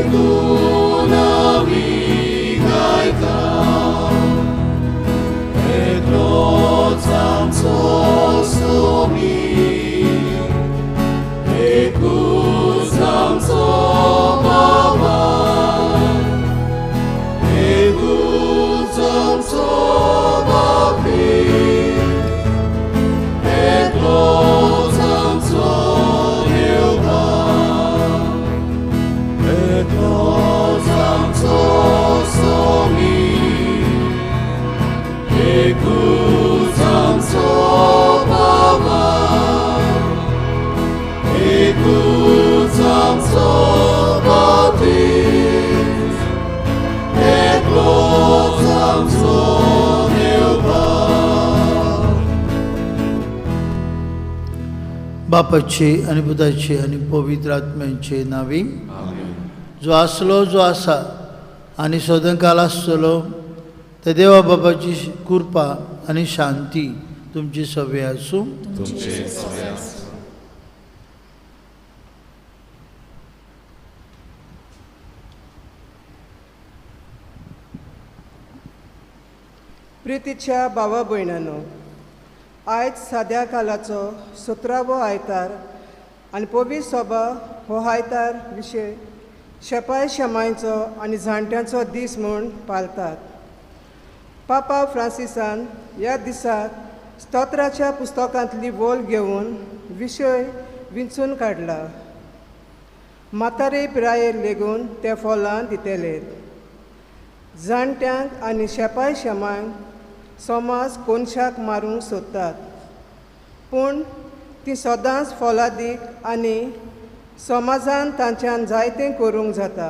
देखून आमी गायता एकलोच आमचो स्वामी एकूच आमचो बाबा एकूच आमचो बापूय एकलोच आमचो देवबा एकलोच आमचो स्वामी एकूच आमचो बाबा एकूच आमचो बापूय एकलोच आमचो देवबा. बापाचे आनी पुताचे आनी पवित्र आत्म्याचे नांवी, जो आसलो जो आसा आनी सदांकाल आसतलो त्या देवा बाबाची कृपा आनी शांती तुमची सवे आसूं. तुमचे सवे आसूं. प्रितीच्या भावा भयणांनो, आयज साद्या कालाचो 17वो आयतार आनी पवित्र सभा हो आयतार विशय शेपाय शेमायचो आनी जाणट्यांचो दीस म्हूण पाळतात. पापा फ्रांसिसान ह्या दिसाक स्तोत्राच्या पुस्तकांतली वोल घेवन विशय विंचून काडला. म्हातारे पिरायेर लेगून ते फलां दितले. जाणट्यांक आनी शेपाय शेमांक समाज कोनशाक मारूंक सोदतात, पूण ती सदांच फलादीक आनी समाजान तांच्यान जायतें करूंक जाता.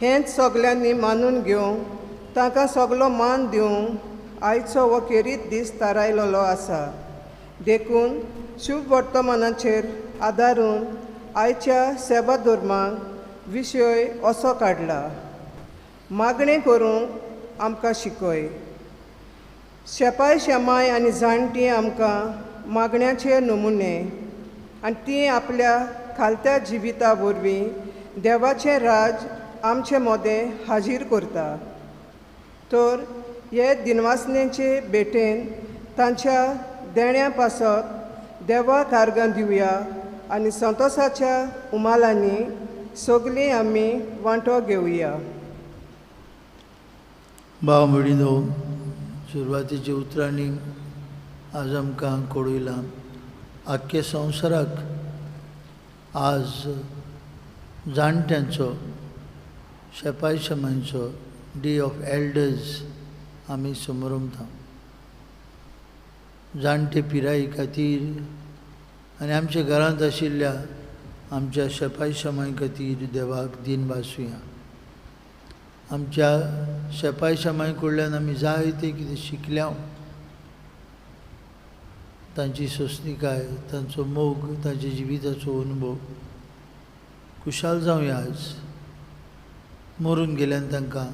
हेंच सगल्यांनी मानून घेवंक, तांकां सगलो मान दिवंक आयचो हो खेरीत दीस थारायलेलो आसा. देखून शुभ वर्तमानाचेर आदारून आयच्या सेवा धर्माक विशय असो काडला, मागणें करूंक आमकां शिकय. शेपाय शेमाय आनी जाणटीं आमकां मागण्याचे नमुने आनी तीं आपल्या खालत्या जिविता वरवीं देवाचें राज आमचे मदें हाजीर करता. तर हे दिनवासनेचे भेटेन तांच्या देण्या पासत देवाक आर्गां दिवया आनी संतोसाच्या उमालांनी सगळीं आमी वांटो घेवया. भाव भयणीनो, सुरवातेच्या उतरांनी आज आमकां कळयलां आख्ख्या संवसाराक आज जाणट्यांचो शेपाय शेमांचो डे ऑफ एल्डर्स आमी समरमता. जाणटे पिराये खातीर आनी आमच्या घरांत आशिल्ल्या आमच्या शेपाय शेमाय खातीर देवाक दिन भासुया. आमच्या शेपाय शेमाय कडल्यान आमी जायतें कितें शिकल्या, तांची सोंसणीकाय, तांचो मोग, तांच्या जिविताचो अनुभव. खुशाल जावया आज मरून गेल्यान तांकां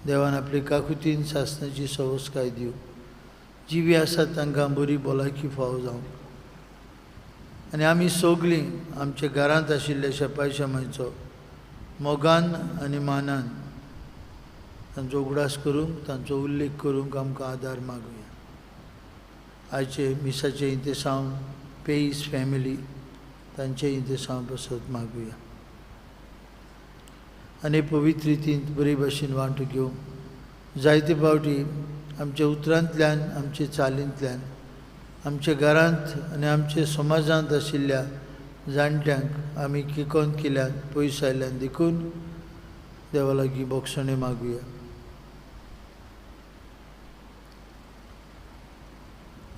देवान आपले काकुतीन सासणाची सवसकाय दिवं. जिवी आसात तांकां बरी भलायकी फावो जावं. आनी आमी सगळीं आमच्या घरांत आशिल्ल्या शेपाय शेमायचो मोगान आनी मानान तांचो उगडास करूंक, तांचो उल्लेख करूंक आमकां आदार मागुया. आयचे मिसाचे इंतेसांव पेईस फॅमिली तांचे इंतेसांव पासत मागुया. आनी पवित्र रितीन बरे भाशेन वांटो घेवंक जायते फावटी आमच्या उतरांतल्यान, आमचे चालींतल्यान, आमच्या घरांत आनी आमच्या समाजांत आशिल्ल्या जाणट्यांक आमी किकोन केल्यान, पयस आयल्यान, देखून देवा लागीं बोगसणें मागुया.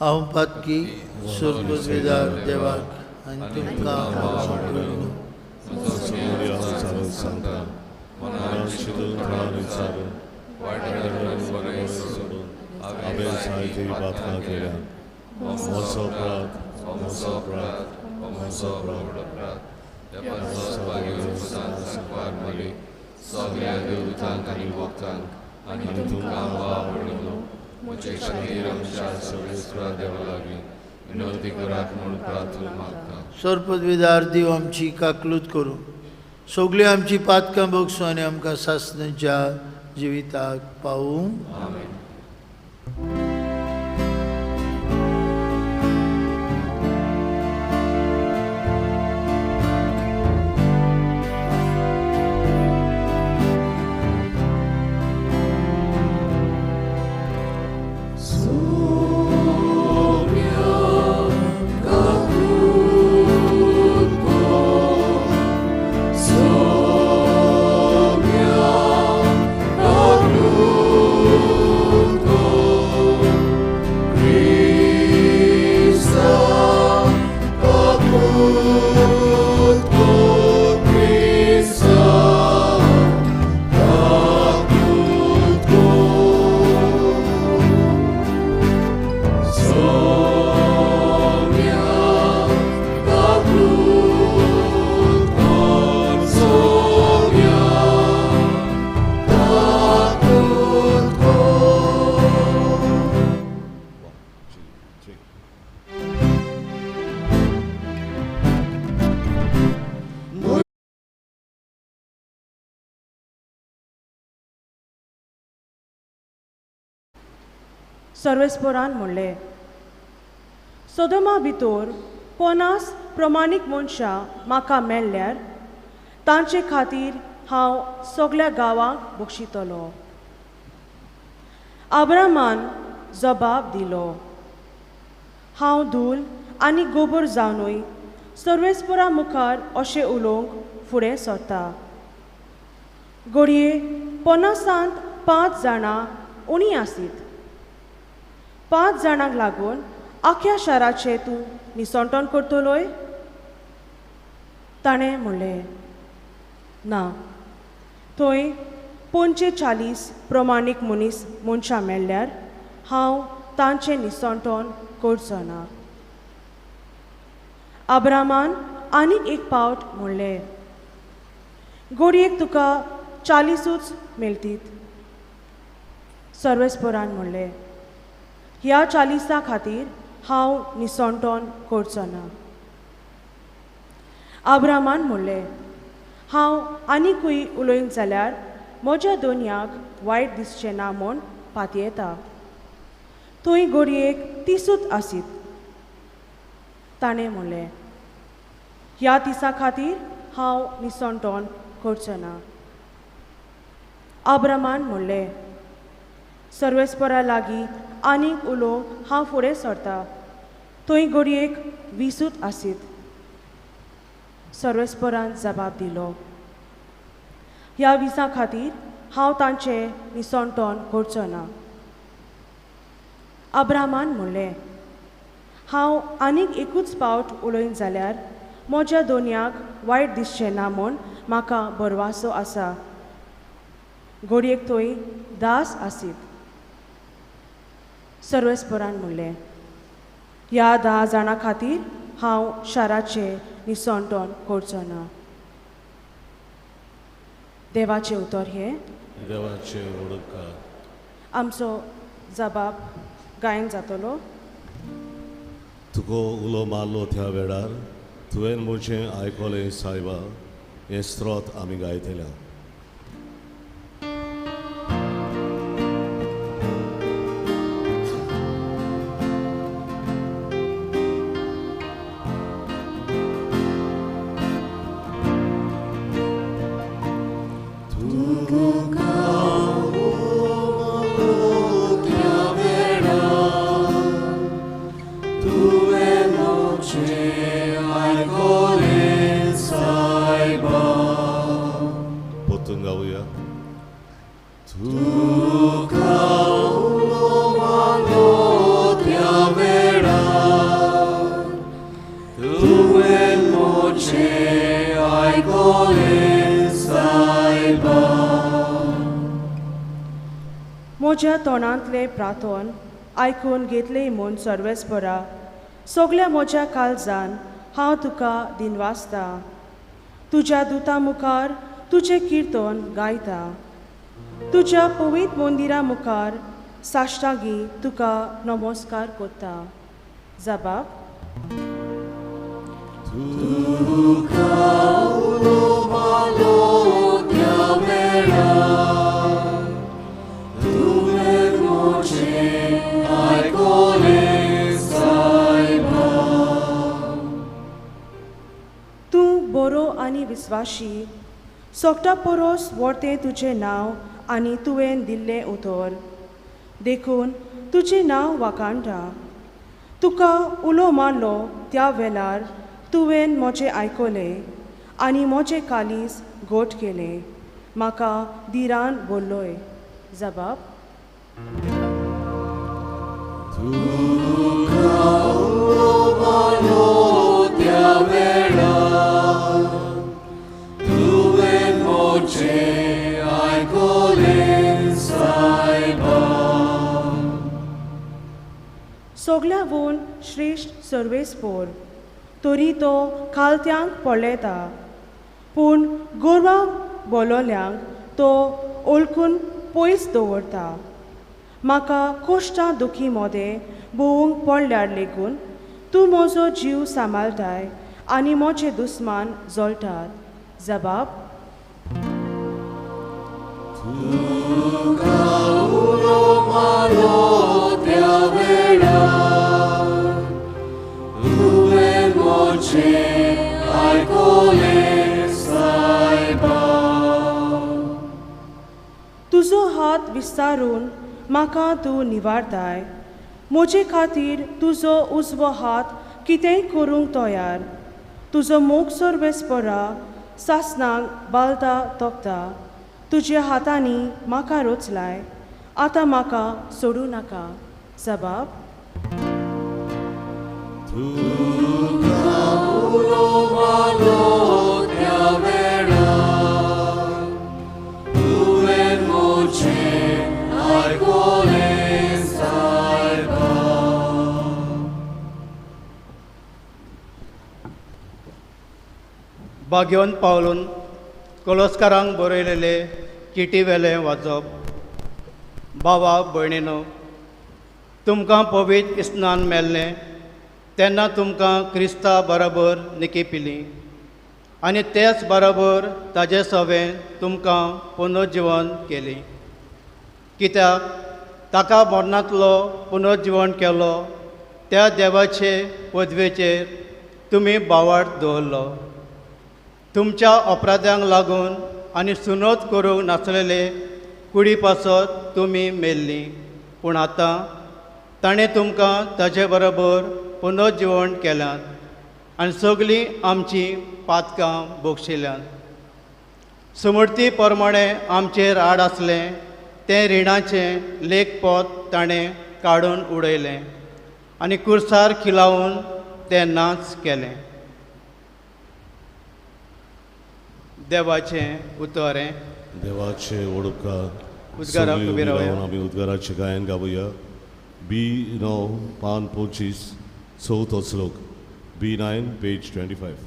हांव पातकी सुर्गवेदार देवाक आनी तुमकां सगळ्या देवतांक आनी भक्तांक आनी तुमकां भाव भयणींनो म्हजे खातीर आमच्या सर्वेस्परा देवा लागीं विनवती करात म्हूण प्रार्थना मागता. सरपदवीदार देव आमची काकलूत करूं. सगळीं आमची पातकां भोगसूं आनी आमकां सासणाच्या जिविताक पावूं. आमेन. सर्वेस्परान म्हणलें, सोदोमा भितर 50 प्रमाणीक मनशां म्हाका मेळ्ळ्यार तांचे खातीर हांव सगल्या गांवांक बक्षितलो. आब्रामान जबाब दिलो, हांव धूल आनी गोबर जावनूय सर्वेस्परा मुखार अशें उलोवंक फुडें सरता. घडये 50 5 जाणां उणी आसीत. 5 जाणांक लागून आख्या शाराचें तूं निसंटन करतलोय? ताणें म्हणलें, ना, थंय 45 प्रमाणीक मनीस मनशां मेळ्ळ्यार हांव तांचें निसंटन करचो ना. आब्रामान आनीक एक पावट म्हणलें, घडयेक तुका 40ूच मेळटीत. सर्वेस्परान म्हणलें, ह्या 40 खातीर हांव निसंटन करचो ना. आब्रामान म्हणलें, हांव आनिकूय उलयन जाल्यार म्हज्या दोनयाक वायट दिसचें ना म्हूण पातयेता. थंय घडयेक 30ूच आसीत. ताणें म्हणलें, ह्या 30 खातीर हांव निसंटन करचो ना. आब्रामान म्हणलें, सर्वेस्परा लागीं आनीक उलोवंक हांव फुडें सरता. थंय घडयेक 20ूच आसीत. सर्वेस्परान जबाब दिलो, ह्या 20 खातीर हांव तांचें निसंटन करचो ना. आब्रामान म्हणलें, हांव आनीक एकूच पावट उलयन जाल्यार म्हज्या दोनयाक वायट दिसचें ना म्हूण म्हाका भरवासो आसा. घडयेक थंय 10 आसीत. सर्वेस्परान म्हणलें, ह्या 10 जाणां खातीर हांव शाराचें निसंटन करचो ना. देवाचें उतर हें. देवाचें उडकार. आमचो जबाब गायन जातलो. तुका उलो मारलो त्या वेळार तुवें म्हजें आयकलें सायबा, हें स्त्रोत आमी गायतल्या. म्हज्या तोंडांतलें प्रार्थन आयकून घेतलें म्हूण सर्वेस्परा, सगल्या म्हज्या काळजान हांव तुका दिनवासता. तुज्या दुता मुखार तुजें किर्तन गायता. तुज्या पवित्र मंदिरा मुखार साश्टांगी तुका नमस्कार करता. जबाब. तुका उलो मारलो विस्वाशी, सोगटा पोरोस व्हरतें तुजें नांव आनी तुवें दिल्लें उतर, देखून तुजें नांव वाखाणटा. तुका उलो मारलो त्या वेळार तुवें म्हजें आयकलें आनी म्हजें कालीस घट केलें. म्हाका धिरान बोल्लोय. जबाब. तुका उलो मारलो त्या वेळार तुवें म्हजें आयकलें सायबा. सगळ्यावून श्रेश्ठ सर्वेस्पोर तरी तो खालत्यांक पळयता, पूण गोरवां बोलोल्यांक तो ओळखून पयस दवरता. म्हाका कोश्टां दुखी मोदें भोवूंक पडल्यार लेगून तूं म्हजो जीव सांबाळटाय आनी म्हजे दुस्मान जळटात. जबाब. तुका उलो मारलो त्या वेळार तुवें म्हजें आयकलें सायबा. तुजो हात विस्तारून म्हाका तूं निवारताय. म्हजे खातीर तुजो उजवो हात कितेंय करूंक तयार. तुजो मोग सर्वेस्परा सासणाक बालता तोखता. तुज्या हातांनी म्हाका रोचलाय, आतां म्हाका सोडूं नाका. जबाब. तुका उलो मारलो त्या वेळार तुवें म्हजें आयकलें सायबा. भाग्यवंत पावलून कोलोस्कारांक बरयलेले चिटी वेलें वाचप. बाबा भयणीनो, तुमकां पवित्र स्नान मेल्लें तेन्ना तुमकां क्रिस्ता बराबर निकी पिली आनी तेच बराबर ताजे सवें तुमकां पुनर्जिवन केली. कित्याक ताका मरणांतलो पुनर्जिवन केलो त्या देवाचे पदवेचेर तुमी बावाट दवरलो. तुमच्या अपराध्यांक लागून आनी सुनोत करूंक नासलेले कुडी पासत तुमी मेल्लीं, पूण आतां ताणें तुमकां ताजे बरोबर पुनर्जिवन केल्यात आनी सगळीं आमचीं पातकां भोगशिल्यांत. समर्थी प्रमाणे आमचेर आड आसलें तें रिणाचें लेखपत ताणें काडून उडयलें आनी कुर्सार खिलावन तें नाच केलें. देवाचें उतर. देवाचें ओडकार उद्गाराक उबी रावया. आमी उद्गाराचें गायन गावया. बी 9 पान 25 चवथो श्लोक. B9 page 25.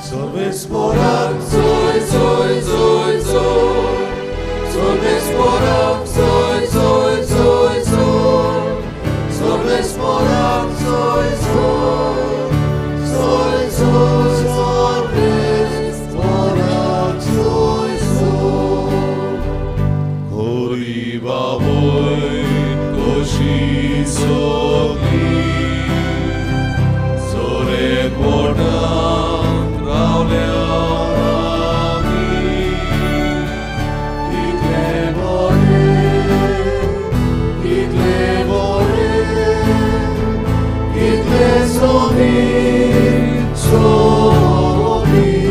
सर्वेस्पोराक जोय जोय जोय जोय, सर्वेस्पोराक जोय जोय जोय जोय, सर्वेस्पोराक जोय जोय जोय जोय, सर्वेस्पोराक जोय जोय. होरी बाबोय कोशी सोगी सोरे कोटा रावल्या आमी, कितले बरे, कितले बरे, कितले सोबीत सोबीत.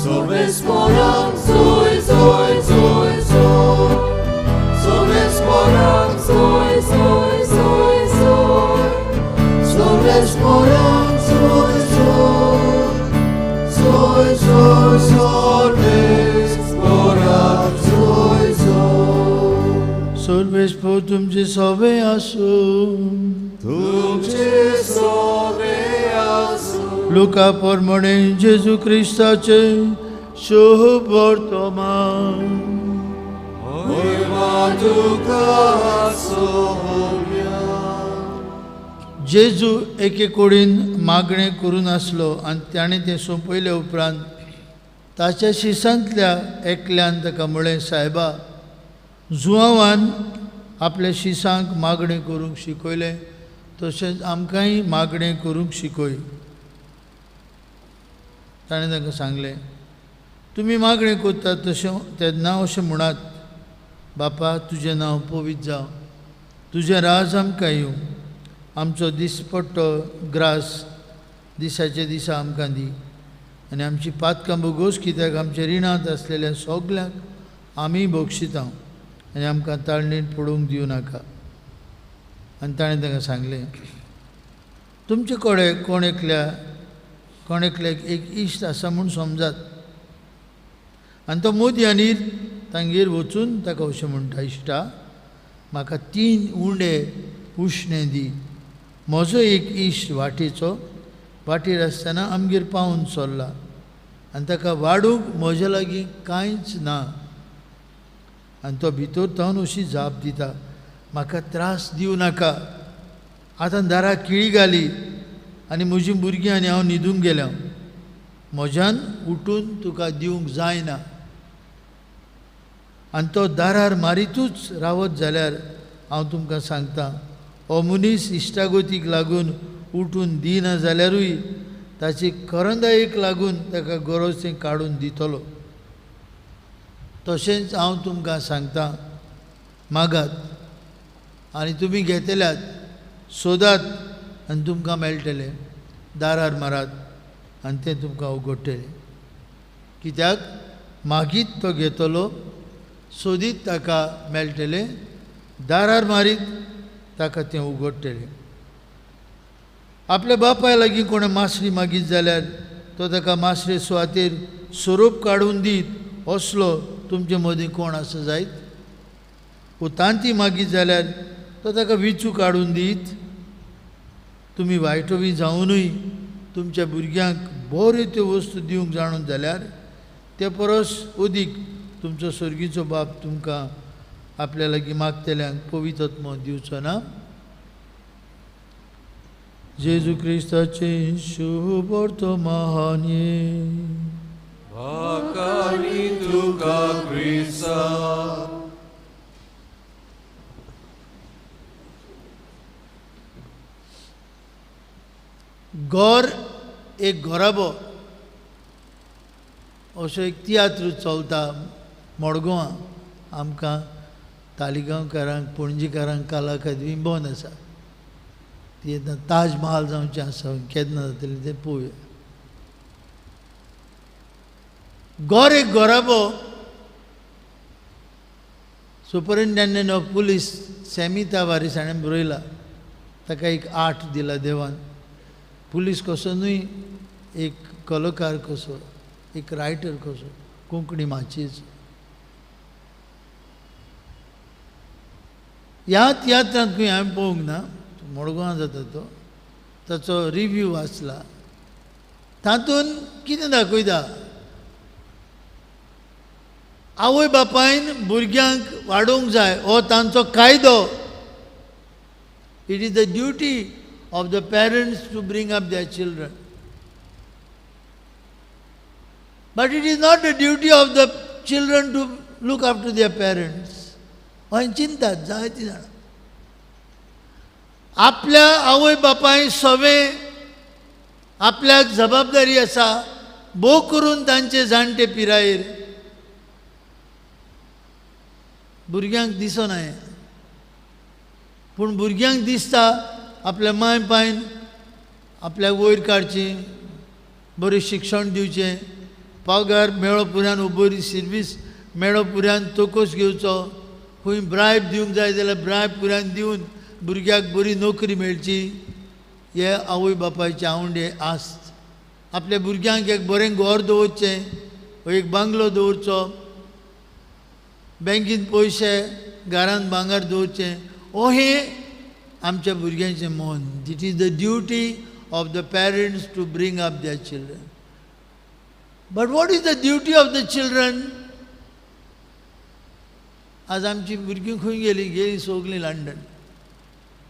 सर्वेस्पोराक जोय जोय जोय जोय, सर्वेस्पोराक जोय जोय जोय जोय, सर्वेस्पोराक जोय जोय जोय जोय, सर्वेस्पोराक जोय जोय. सर्वेस्पोर तुमचे सवे आसूं. तुमचे सोबे आसूं. लुका प्रमाणे जेजू क्रिस्ताचे शुभ वर्तमान. महिमा तुका सोब्या. जेजू एके कुडीन मागणें करून आसलो आनी ताणें तें सोंपयले उपरांत ताच्या शिसांतल्या एकल्यान ताका म्हळें, सायबा, जुआवान आपल्या शिसांक मागणें करूंक शिकयलें तशेंच आमकांय मागणें करूंक शिकय. ताणें तांकां सांगलें, तुमी मागणें करतात तशें तेन्ना अशें म्हणात, बापा तुजें नांव पवित्र जावं, तुजें राज आमकां येवं, आमचो दिसपट्टो ग्रास दिसाचे दिसा आमकां दी आनी आमची पातकां भोगोस, कित्याक आमच्या रिणांत आसलेल्या सगल्यांक आमी बक्षिता आनी आमकां ताळणीन पडूंक दिवं नाका. आनी ताणें तांकां सांगलें, तुमचे कडेन कोण एकल्याक एक इश्ट आसा म्हूण समजात आनी तो मोदी आनी तांगेर वचून ताका अशें म्हणटा, इश्टा म्हाका 3 उंडे उश्णें दी, म्हजो एक इश्ट वाटेचो वाटेर आसतना आमगेर पावून सरला आनी ताका वाडूंक म्हज्या लागीं कांयच ना. आनी तो भितर तावन अशी जाप दिता, म्हाका त्रास दिवं नाका, आतां दाराक किळी घाली आनी म्हजीं भुरगीं आनी हांव न्हिदूंक गेल्या, म्हज्यान उठून तुका दिवंक जायना. आनी तो दारार मारितूच रावत जाल्यार हांव तुमकां सांगता, हो मनीस इश्टागतीक लागून उठून दिना जाल्यारूय ताची करंदायेक लागून ताका गरज तें काडून दितलो. तशेंच हांव तुमकां सांगता, मागात आनी तुमी घेतल्यात, सोदात आनी तुमकां मेळटलें, दारार मारात आनी तें तुमकां उगडटलें. कित्याक मागीत तो घेतलो, सोदीत ताका मेळटलें, दारार मारीत ताका तें उगडटलें. आपल्या बापाय लागीं कोणें मासळी मागीत जाल्यार तो ताका मासळे सुवातेर सोरोप काडून दीत असलो तुमचे मदीं कोण आसा जायत? उतांती मागीत जाल्यार तो ताका विचू काडून दीत? तुमी वायटोवी जावनूय तुमच्या भुरग्यांक बऱ्यो त्यो वस्तू दिवंक जाणून जाल्यार ते परस अदीक तुमचो सर्गीचो बाप तुमकां आपल्या लागीं मागतल्यांक पवित्र आत्मो दिवचो ना. जेजू क्रिस्ताचें शुभ वर्तमानी. भाकानी तुका क्रिस्ता. गोर एक घराबो असो एक तियात्र चलता मडगांवां. आमकां तालिगांवकारांक पणजीकारांक कला अकादमी बंद आसा, ती आतां ताज महाल जावचें आसा, केन्ना जातलें तें पळोवया. गोर एक घराबो सुपरिंटेंडंट ऑफ पुलीस सॅमी तावारीस हाणें बरयला, ताका एक आर्ट दिला देवान. पुलीस कसो न्हय, एक कलाकार कसो, एक रायटर कसो, कोंकणी माचयेचो. ह्या तियात्रांत खंय हांवें पळोवंक ना, मडगांवां जाता तो, ताचो रिव्यू वाचला. तातूंत कितें दाखयता, आवय बापायन भुरग्यांक वाडोवंक जाय हो तांचो कायदो. It is the duty of the parents to bring up their children. But it is not the duty of the children to look after their parents. हांवें चिंतात जायतीं जाणां आपल्या आवय बापाय सवें आपल्याक जबाबदारी आसा, भोव करून तांचे जाणटे पिरायेर भुरग्यांक दिसना हें, पूण भुरग्यांक दिसता आपल्या माय पायन आपल्याक वयर काडची, बरें शिक्षण दिवचें, पगार मेळो पुरान बरी सर्वीस मेळो पुरान तोकोस घेवचो, खंय ब्रायब दिवंक जाय जाल्यार ब्रायब पुरान दिवन भुरग्याक बरी नोकरी मेळची. हे आवय बापायचे आवंडे आस्त. आपल्या भुरग्यांक एक बरें घर दवरचें, एक बांगलो दवरचो, बँकेन पयशे घरान भांगर दवरचें, हो हें आमच्या भुरग्यांचें मन. It is the duty of the parents to bring up their children. But what is the duty of the children? आज आमची भुरगीं खंय गेलीं? गेलीं सगलीं लंडन,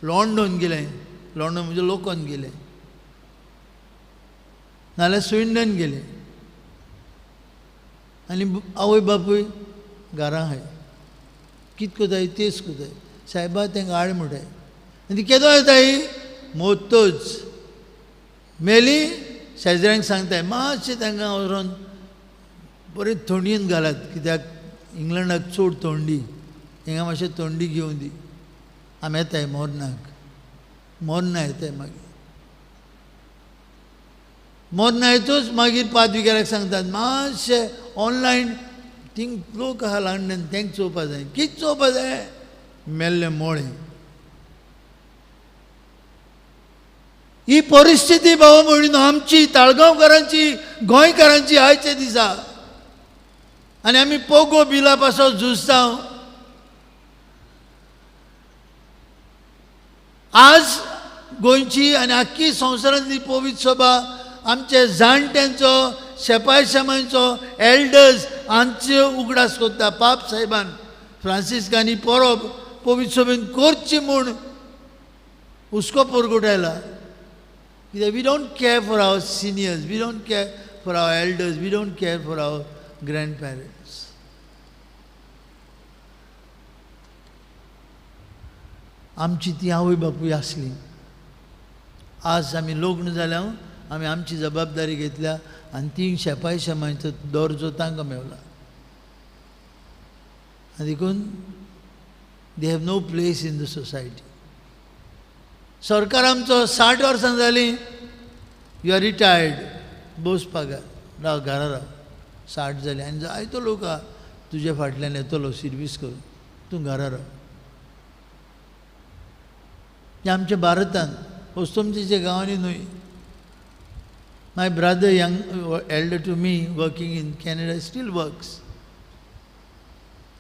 लॉंडन गेलें, लॉंडन म्हणजे लोकन गेलें, नाल्यार स्विंडन गेलें, आनी आवय बापूय घरां आहाय. कित कोताय तेच कोताय सायबा तांकां आड म्हणटाय आनी ती केदो येताय मोत्तोच मेली शेजऱ्यांक सांगताय मातशें तांकां वचोन बरें थंडयेन घालात कित्याक इंग्लंडाक चड थंडी हिंगा मातशें थंडी घेवन दी आमी येताय मोरनाक मोरना येताय मागीर मोरना येतूच मागीर पादविगाराक सांगतात मातशें ऑनलायन थिंग लोक आहा लंडन तेंक चोवपा जाय कितें चोवपा जाय मेल्लें मोळें. ही परिस्थिती भावा भयणीनो आमची ताळगांवकारांची गोंयकारांची आयच्या दिसा आनी आमी पोगो बिला पासत झुजता. आज गोंयची आनी आख्खी संवसारांतली पवित्र सभा आमच्या जाणट्यांचो शेपाय शेमांचो एल्डर्स हांचे उगडास करता. पाप साहेबान फ्रांसिस्कांनी परब पवित्र सभेन करची म्हूण हुस्को परगटायला कित्याक we don't care for our seniors, we don't care for our elders, we don't care for our grandparents. आमची ती आवय बापूय आसली. आज आमी लग्न जाल्या आमी आमची जबाबदारी घेतल्या आनी ती शेपाय शेमांचो दर्जो तांकां मेवला आनी देखून they have no place in the society. सरकार आमचो 60 वर्सां जालीं you are retired बोस पगार राव घरा राव 60 जालीं आनी जायतो लोक आहा तुजे फाटल्यान येतलो सिर्वीस करून तूं घरा राव. हें आमच्या भारतांत वस्तुमतीच्या गांवांनी न्हय. My brother young elder to me working in Canada still works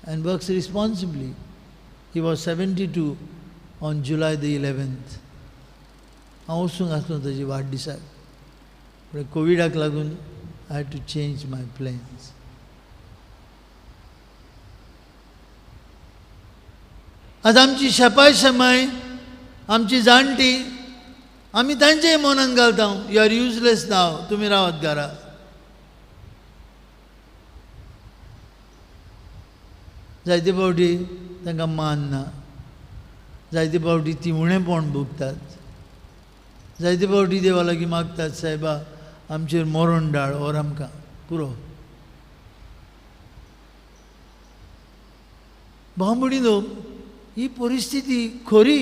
and works responsibly. He was 72 on July the 11th. हांव वचूंक आसलो ताजी वाडदिसाक पूण कोविडाक लागून I had to change my plans. आज आमची शेपाय शेमाय आमची जाणटी आमी तांचेय मनान घालता you are useless नाव तुमी रावात घरा. जायते फावटी तांकां मान ना, जायते फावटी ती उणेपण भोगतात, जायते फावटी देवा लागीं मागतात सायबा आमचेर मरण डाळ or आमकां पुरो. भाव भयणीनो ही परिस्थिती खरी.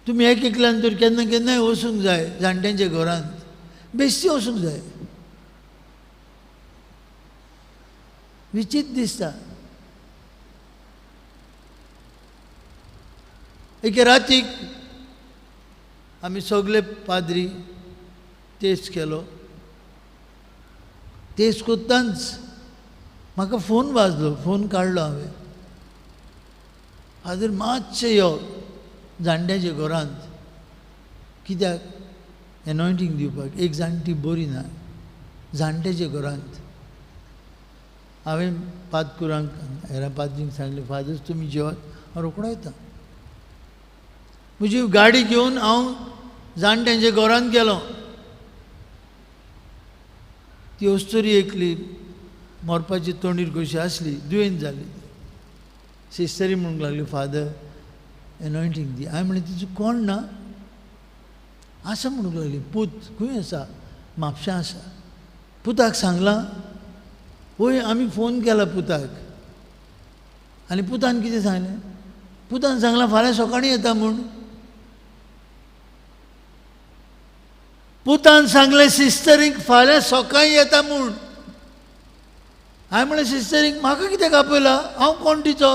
तुमी एक एकल्यान तर केन्ना केन्नाय वचूंक जाय जाणट्यांच्या घरांत बेश्टी वचूंक जाय. विचित्र दिसता. एके रातीक आमी सगळे पाद्री टेस्ट केलो. टेस्ट करताच म्हाका फोन वाजलो, फोन काडलो हांवें. फादर मातशें यो जाणट्याच्या घरांत कित्याक एनॉयंटींग दिवपाक एक जाणटी बरी ना जाणट्याच्या घरांत. हांवें पादकुरांक हेरां पाद्रींक सांगलें फादर्स तुमी जेवात हांव रोकडो येता. म्हजी गाडी घेवन हांव जाणट्यांच्या घरांत गेलो. ती अस्तुरी एकली मरपाची तोंडीर कशी आसली, दुयेंत जाली. सिस्टरी म्हणूंक लागली फादर एनॉयंटींग दी. हांवें म्हणलें तिचो कोण ना आसा म्हणूंक लागली. पूत खंय आसा? म्हापशां आसा. पुताक सांगलां? वय आमी फोन केला पुताक. आनी पुतान कितें सांगलें? पुतान सांगलां फाल्यां सकाळीं येता म्हूण. पुतान सांगलें सिस्टरीक फाल्यां सकाळीं येता म्हूण. हांवें म्हणलें सिस्टरीक म्हाका कित्याक आपयला? हांव कोण तिचो?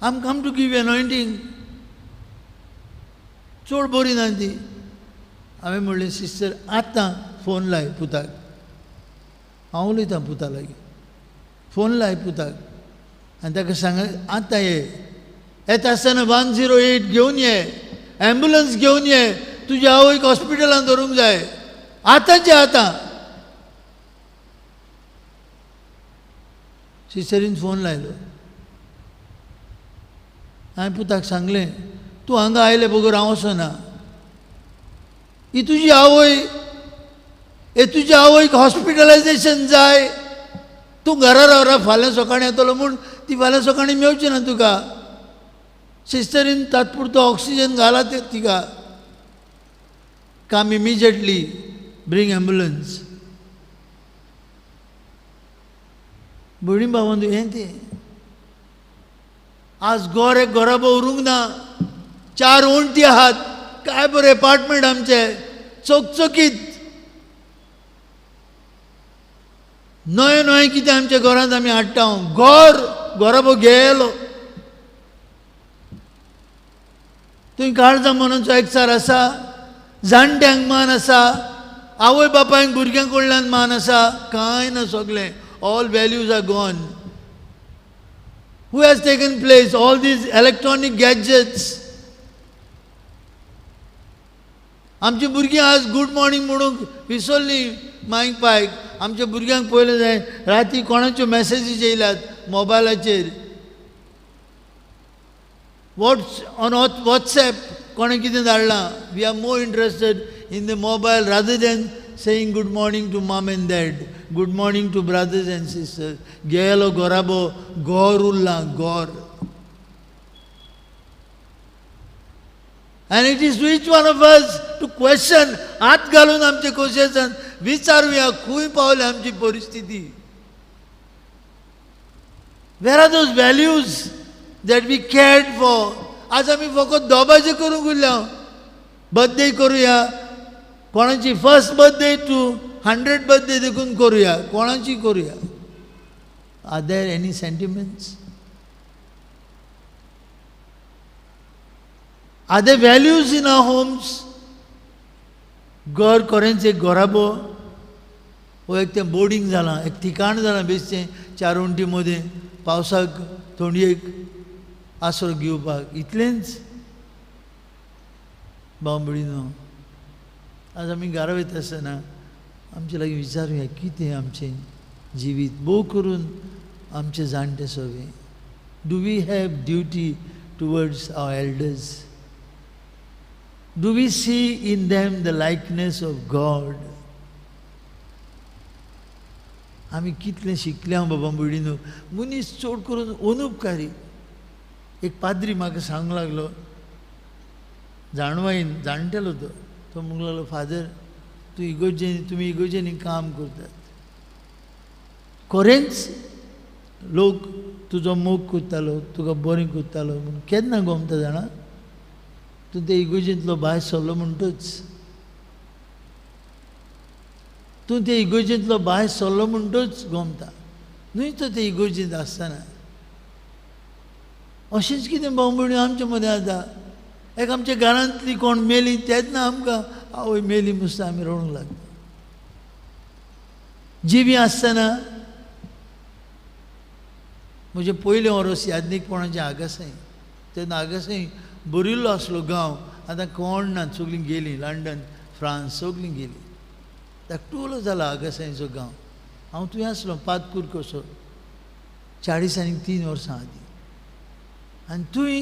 I am come to give anointing. चड बरी ना ती. हांवें म्हणलें सिस्टर आतां फोन लाय पुताक. हांव उलयतां पुता लागीं. फोन लाय पुताक आनी ताका सांग आतां ये, येता आसतना 108 घेवन ये, एम्बुलन्स घेवन ये, तुज्या आवयक हॉस्पिटलांत व्हरूंक जाय आतांचे आतां. सिस्टरीन फोन लायलो. हांवें पुताक सांगलें तूं हांगा आयले बगर हांव वचना. ही तुजी आवय, हे तुज्या आवयक हॉस्पिटलायजेशन जाय. तूं घरा रावरा फाल्यां सकाळीं येतलो म्हूण ती फाल्यां सकाळीं मेवची ना तुका. सिस्टरीन तात्पुरतो ऑक्सिजन घाला ते तिका. Come immediately, bring ambulance. भयणी भावांनो हें तें आज गोर एक घराबो उरूंक ना, चार वण्टी आहात, काय बरें एपार्टमेंट आमचें चकचकीत, नवें नवें कितें आमच्या घरांत आमी हाडटा. घर घराबो गेलो. तुवें काळजा मनाचो एकचार आसा, जाणट्यांक मान आसा, आवय बापायक भुरग्यां कडल्यान मान आसा, कांय ना सगळें. All values are gone. Who has taken place? All these electronic gadgets. आमची भुरगीं आज गूड मॉर्निंग म्हणूंक विसरलीं मायक पायक. आमच्या भुरग्यांक पयलें जाय राती कोणाच्यो मॅसेजीस येयल्यात मोबायलाचेर, वॉट्स ऑन वॉट्सएप कोणें कितें धाडलां. We are more interested in the mobile rather than saying good morning to mom and dad, good morning to brothers and sisters. गेलो घराबो, घर उरलां घर. And it is to each one of us to question, हात घालून आमचे कोशेसान विचारुया खंय पावल्या आमची परिस्थिती. Where are those values that we cared for? आज आमी फकत दोबाचे करूंक उरल्या. बर्थडे करुया, कोणाची फर्स्ट बर्थडे टू 100 बर्थडे देखून करुया, कोणाची करुया. Are there any sentiments? Are there values in our homes? घर कोरेंच एक घराबो हो एक तें बोर्डींग जालां, एक ठिकाण जालां बेश्टें चार वण्टी मदें पावसाक थोंडयेक आसरो घेवपाक, इतलेंच. बांबळीनो आज आमी घरा वयता आसतना आमचे लागीं विचारुया कितें आमचें जिवीत, भोव करून आमचे जाणटे सगळे. Do we have duty towards our elders? Do we see in them the likeness of God? आमी कितलें शिकल्या बाबा भयणीनो. मनीस चड करून अनुपकारी. एक पाद्री म्हाका सांगूंक लागलो, जाणवायन जाणटेलो तो, तो म्हणूंक लागलो, फादर तूं इगोर्जेनी, तुमी इगोर्जेनी काम करतात, खरेंच लोक तुजो मोग करतालो, तुका बरें करतालो म्हूण केन्ना गोमता जाणा, तूं ते इगोर्जेंतलो भायर सरलो म्हणटूच, तूं ते इगोर्जेंतलो भायर सरलो म्हणटूच गोमता, न्हय तो ते इगोर्जेंत आसतना. अशेंच कितें भाव भयणी आमचे मदें आतां. एक आमच्या घरांतली कोण मेली तेन्ना आमकां आवय मेली मुसता आमी रडूंक लागता. जिवी आसतना म्हजें पयलें वर्स याज्ञीकपणाचें आगासांय, तेन्ना आगासांय भरिल्लो आसलो गांव, आतां कोण ना, सगळीं गेलीं लंडन, फ्रांस, सगळीं गेलीं. धाकटुलो जाला आगासांयचो गांव. हांव थंय आसलो पातकूर कसो 43 वर्सां आदीं. आनी थंय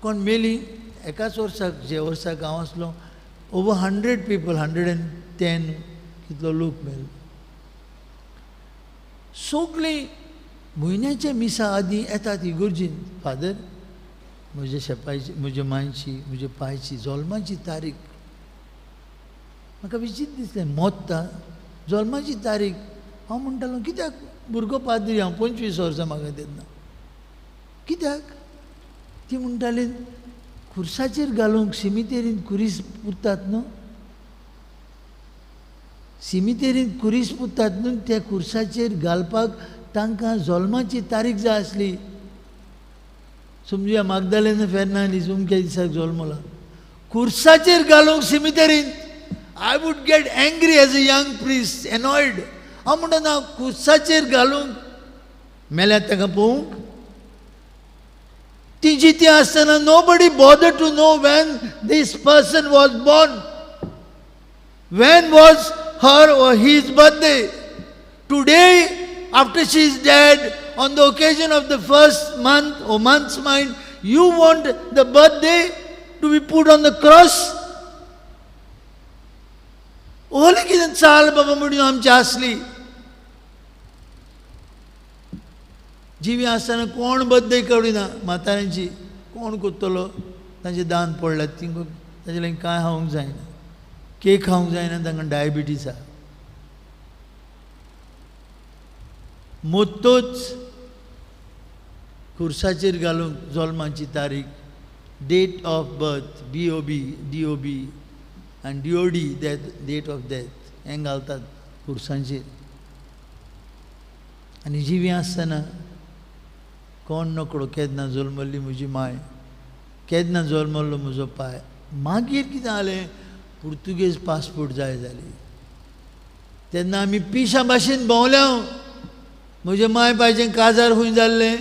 कोण मेली एकाच वर्साक, जे वर्साक हांव आसलो, ओवर 100 पीपल, 110 कितलो लोक मेलो. सगळीं म्हयन्याच्या मिसा आदीं येतात इगोर्जीन. फादर म्हज्या शेपायची, म्हज्या मांयची, म्हज्या पायची जल्माची तारीख म्हाका विचित्र दिसलें. मोत्ता जल्माची तारीख. हांव म्हणटालो कित्याक भुरगो पाद्री, हांव 25 वर्सां म्हाका तेन्ना, कित्याक? ती म्हणटाली खुर्साचेर घालूंक सिमितेरींत खुरीस पुरतात न्हू, सिमितेरींत खुरीस पुरतात न्हू, त्या खुर्साचेर घालपाक तांकां जल्माची तारीख जाय आसली. समजुया मागदालेन फेर्नांदीस अमक्या दिसाक जल्मला, खुर्साचेर घालूंक सिमितेरींत. I would get angry as a young priest, annoyed. हांव म्हणटा ना, खुर्साचेर घालूंक मेल्यात ताका पळोवंक. ती जिती आसतना nobody bother to know when this person was born, when was her or his birthday. Today, after she is dead, on the occasion of the first month or month's mind, you want the birthday to be put on the cross? ओली कितें चाल बाबा म्हणून आमची आसली. जिवी आसतना कोण बद्दय करिना म्हाताऱ्यांची, कोण कोत्तलो? तांचे दांत पडल्यात, तिंकां तांचे लागीं कांय खावंक जायना, केक खावंक जायना, तांकां डायबिटीस आसा. मोत्तोच खुर्साचेर घालूंक जल्माची तारीख, date of birth, B O B, D O B आनी D O D, death, date of death हें घालतात खुर्सांचेर. आनी जिवी आसतना कोण नकळो केन्ना जल्मल्ली म्हजी माय, केन्ना जल्मल्लो म्हजो पाय. मागीर कितें जालें, पुर्तुगेज पासपोर्ट जाय जाली. तेन्ना आमी पिशां भाशेन भोंवल्या. म्हजे माय पायचें काजार खंय जाल्लें,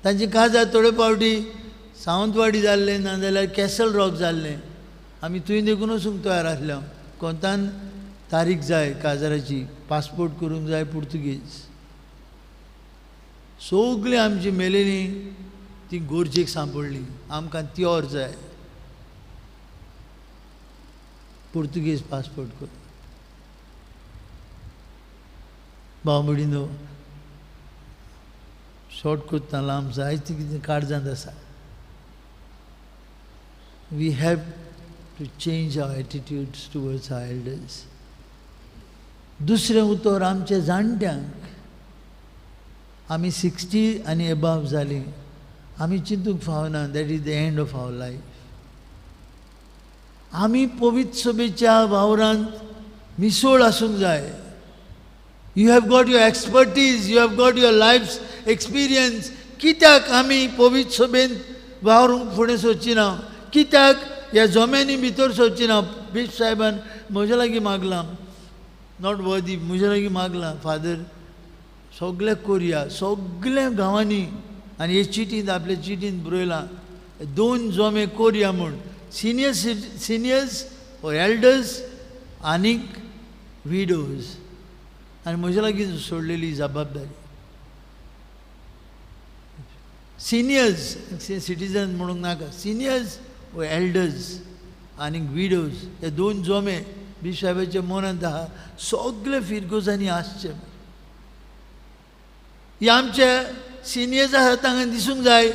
तांचें काजार थोडे फावटी सावंतवाडी जाल्लें, नाजाल्यार कॅसल रॉक जाल्लें. आमी थंय देखून वचूंक तयार आसले. कोंतान तारीख जाय काजाराची, पासपोर्ट करूंक जाय पुर्तुगेज. सगळीं आमची मेलेली ती गोरजेक सांपडली. आमकां त्योर जाय पुर्तुगेज पासपोर्ट करून. भाव भयणीनो, शॉर्ट करता लांब जायते कितें काळजांत आसा. We have to change our attitudes towards our elders. दुसरें उतर आमच्या जाणट्यांक, आमी 60 आनी एबाव जालीं, आमी चिंतूंक फावना that is the end of our life. आमी पवित्र सभेच्या वावरांत मिसोळ आसूंक जाय. You have got your expertise, you have got your life's experience. कित्याक आमी पवित्र सभेन वावरूंक फुडें सरची ना? कित्याक ह्या जम्यांनी भितर सरची ना? बिश्प साहेबान म्हज्या लागीं मागलां, not वर्दी, म्हज्या लागीं मागलां, फादर सगळ्या कोरया, सगळ्या गांवांनी, आनी हे चिटींत आपल्या चिटींत बरयलां 2 जमे कोरया म्हूण, सिनियर्स ऑर एल्डर्स आनीक विडोज. आनी म्हज्या लागीं सोडलेली जबाबदारी. सिनियर्स सिटीजन म्हणूंक नाका, सिनियर्स ओ एल्डर्स आनी विडोज हे 2 जमे बिश्प साहेबाच्या मनांत आहा, सगळे फिरगोजांनी आसचे. हे आमचे सिनियर्स आसा तांकां दिसूंक जाय,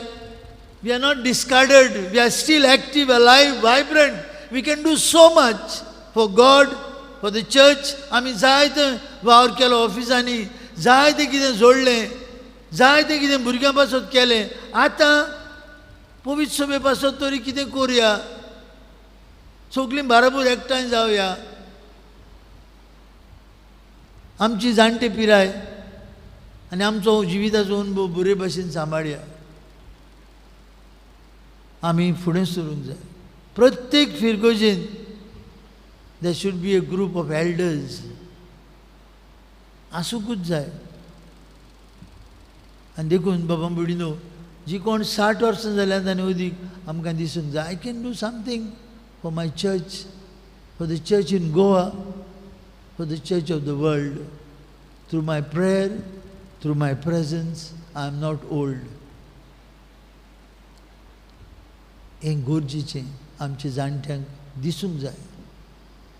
we are not discarded, we are still active, alive, vibrant, we can do so much for God, for the church. आमी जायते वावर केलो ऑफिसांनी, जायतें कितें जोडलें, जायतें कितें भुरग्यां पासत केलें. आतां पवित्र सभे पासत तरी कितें करुया, सगळीं बाराबर एकठांय जावया. आमची जाणटी पिराय आनी आमचो जिविताचो अनुभव बरे भाशेन सांबाळया. आमी फुडें सरूंक जाय. प्रत्येक फिरगोजेन there should be a group of elders आसूंकूच जाय. आनी देखून बाबा भयणीनो, जी कोण 60 वर्सां जाल्यात आनी अदीक आमकां दिसूंक जाय, I can do something for my church, for the church in Goa, for the church of the world. Through my prayer, through my presence, I am not old. हें गरजेचें आमच्या जाणट्यांक दिसूंक जाय.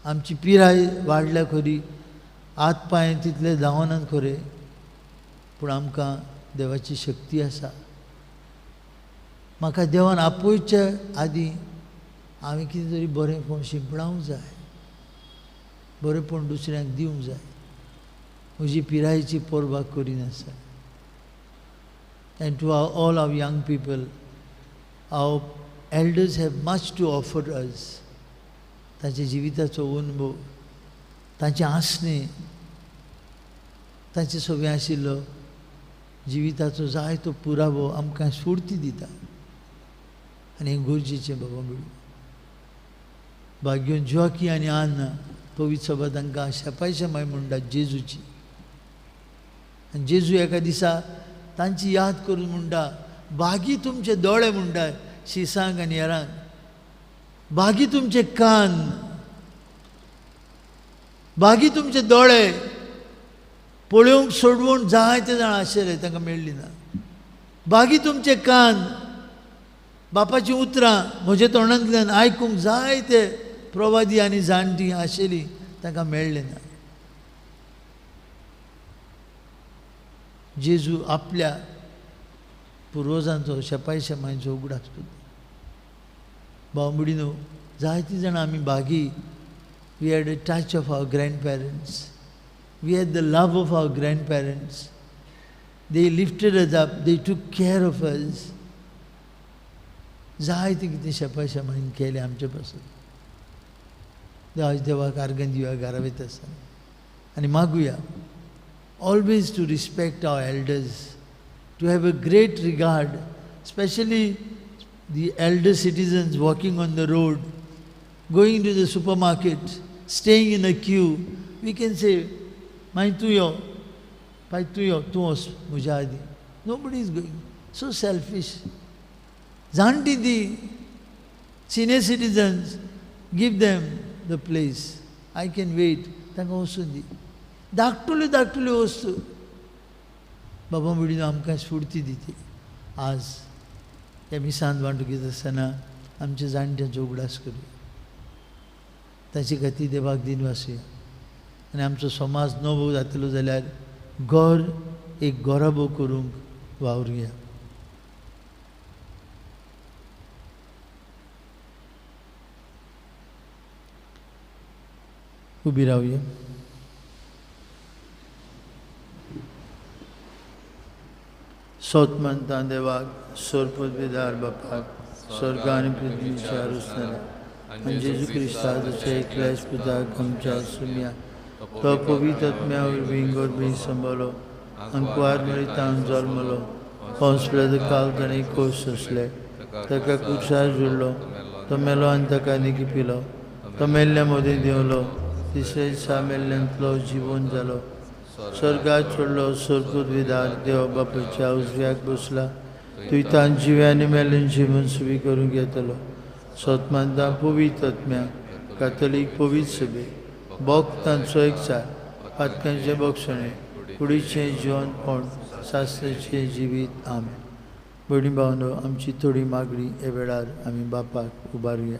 आमची पिराय वाडल्या खरी, हात पांय तितले धांवनात खरे, पूण आमकां देवाची शक्ती आसा. म्हाका देवान आपोवचे आदीं हांवें कितें तरी बरेंपण शिंपडावंक जाय, बरेंपण दुसऱ्यांक दिवंक जाय, म्हजी पिरायेची पर्वा करिनासतना. And to all our young people, our elders have much to offer us. तांच्या जिविताचो अनुभव, तांचें आसणें, तांचे सगळें आशिल्लो जिविताचो जायतो पुरावो आमकां स्फूर्ती दिता. आनी हें गरजेचें बाबा म्हणून भाग्योन जोकी आनी आन्ना पवित्र सभा तांकां शेपाय माय म्हणटात जेजूची. आनी जेजू एका दिसा तांची याद करून म्हणटा, भागी तुमचे दोळे म्हणटा शिसांक आनी हेरांक, भागी तुमचे कान, भागी तुमचे दोळे पळोवंक सोडवून जायते जाण आशिल्ले तांकां मेळ्ळी ना. भागी तुमचे कान, बापाचीं उतरां म्हज्या तोंडांतल्यान आयकूंक जायते प्रवादी आनी जाणटी आशिल्ली तांकां मेळ्ळें ना. जेजू आपल्या पुर्वजांचो शेपाय शेमांयचो उगडास करता. भाव भयणीनो, जायतीं जाणां आमी भागी. We had a touch of our grandparents, we had the love of our grandparents. They lifted us up, they took care of us. जायतें कितें शेपाय शेमांयन केलें आमचे पासून. देवाच देवाक आर्गां दिवया घरा वयता आसतना आनी मागुया always to respect our elders, to have a great regard, specially the elder citizens walking on the road, going to the supermarket, staying in a queue. We can say, मागीर तूं यो, पाय तूं यो, तूं वच म्हज्या आदीं. Nobody is going. So selfish. जाणटी ती senior citizens, give them the place. I can wait. तांकां वचून दी. धाकटुल्यो धाकटुल्यो वस्तू बाबा भयणीनो आमकां स्फूर्ती दिती. आज ह्या मिसांत वांटूंक येता आसतना आमच्या जाणट्यांचो उगडास करुया, ताचे खातीर देवाक दिनवासुया. आनी आमचो समाज नवो जातलो जाल्यार घर एक गोराबो करूंक वावरुया. उबी रावया. सोत मानता देवाक, सोरपदवेदार बापाक, स्वर्ग आनी पृथ्वीच्या रुसणाऱ्या आनी जेजू क्रिस्ताच्या एकल्याच पुताक आमच्या सुमया, तो पवित्र आत्म्या वरवीं गर्भी सांबाळ्ळो, अंकुवार मरितान जल्मलो, पोंसले काल ताणें खोस सोंसले, ताका कुर्सार जुडलो, तो मेलो आनी ताका निकी पिलो, तो मेल्ल्या मदीं देंवलो, तिसरे दिसा मेल्ल्यांतलो जिवन जालो, स्वर्गात चडलो, सोरपदवेदार देव बापाच्या उजव्याक बसला, तुयतान जिव्यानी मेल्ल्यान जिवन सुवी करूंक येतलो. सोतमानता पवित्र आत्म्या, कातोलीक पवित्र सभे, भक्तांचो एकचार, पातकांचें बक्षणें, कुडीचें जिवनपण, शास्त्राचें जिवीत. आमेन. भयणी भावनो, आमची थोडी मागणी ह्या वेळार आमी बापाक उबारुया.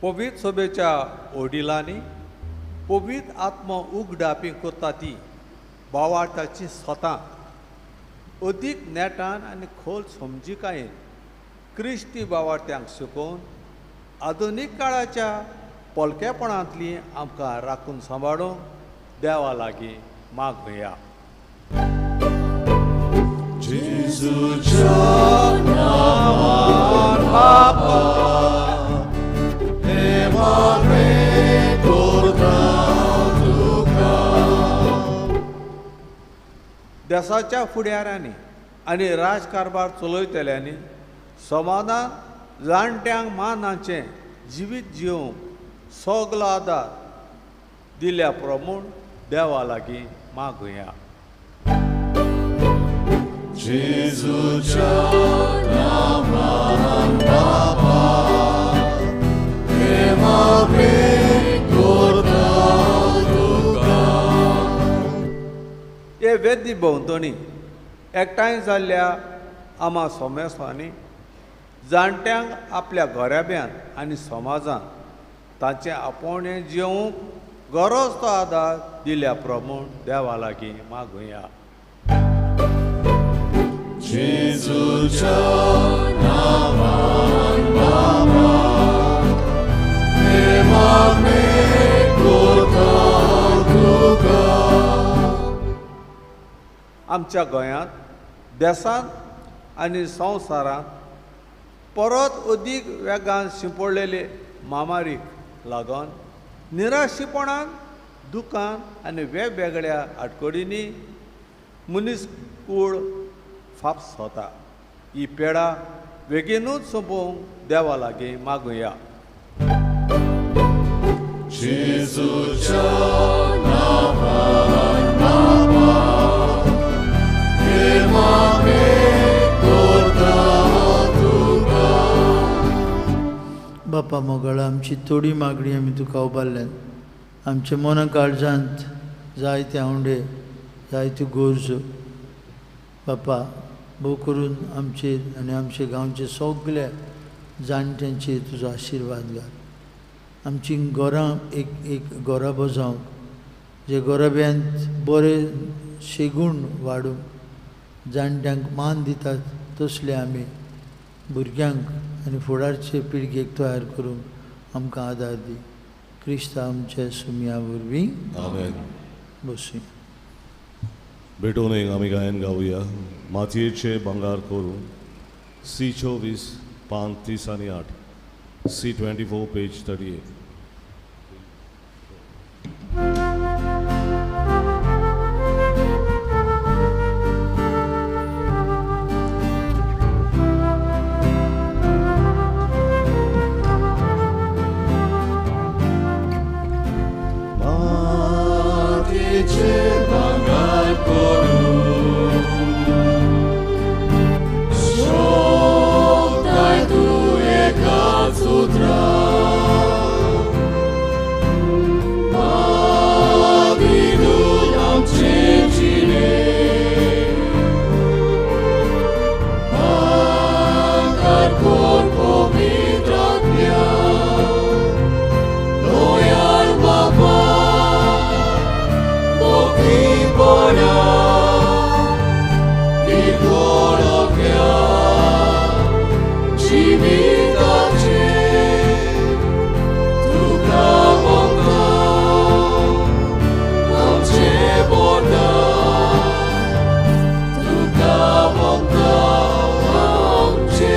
पवित्र सभेच्या वडिलांनी पवित्र आत्मो उगडापी करता ती भावार्थाची स्वता अदीक नेटान आनी खोल समजिकायेन क्रिस्ती भावार्थ्यांक शिकोवन आधुनीक काळाच्या पोलकेपणांतली आमकां राखून सांबाळूंक देवा लागीं मागुया. जेजूच्या नांवान बापा, देसाच्या फुडाऱ्यांनी आनी राजकारभार चलयतल्यांनी समाधान जाणट्यांक मानाचें जिवीत जिवंक सगलो आदार दिल्या प्रमाण देवा लागीं मागुया. जेजूच्या नांवान बापा, हे मागणें करता तुका. हे वेदी भोंवतणी एकठांय जाल्ल्या आमा सोमेसांनी जाणट्यांक आपल्या घराब्यान आनी समाजान तांचें आपोवणें जेवंक गरज तो आदार दिल्या प्रमाण देवा लागीं मागुया. जेजूच्या नांवान बापा, हे मागणें करता तुका. आमच्या गोंयांत, देशांत आनी संवसारांत परत अदीक वेगान शिंपडलेले म्हामारीक लागून निराशीपणान, दुकान आनी वेगवेगळ्या आडखळींनी मनीस कूळ फापसता. ही पेडा बेगीनूच सोंपोवंक देवा लागीं मागुया. जेजूच्या नांवान बापा, हे मागणें करता तुका. बापा मोगाळा, आमची थोडी मागणी आमी तुका उबारल्यान. आमच्या मना काळजांत जायते आवंडे, जायत्यो गरजो बापा, भोव करून आमचेर आनी आमच्या गांवचे सगल्या जाणट्यांचेर तुजो आशिर्वाद घाल. आमची घरां एक एक गोराबो जावंक, जे गोराब्यांत बरे शेगूण वाडूंक जाणट्यांक मान दितात तसले आमी भुरग्यांक आनी फुडारचे पिळगेक तयार करूंक आमकां आदार दी. क्रिस्ता आमच्या सुमया वरवीं. आमेन. बसूया. भेटून एक आमी गायन गावया मातयेचे भांगार करूं. सी 24 पान 30 आनी 8, सी 24 पेज 38. मातयेचे भांगार करूं शोभताय तूं एकाच उतरा, मादिनून आमचे जिणे भांगार कर पवित्र आत्म्या दयाळ बाबा दोखीपणा तिकोळोख्या जिविताचे तुका भोगता आमचे बोटा, तुका भोगता आमचे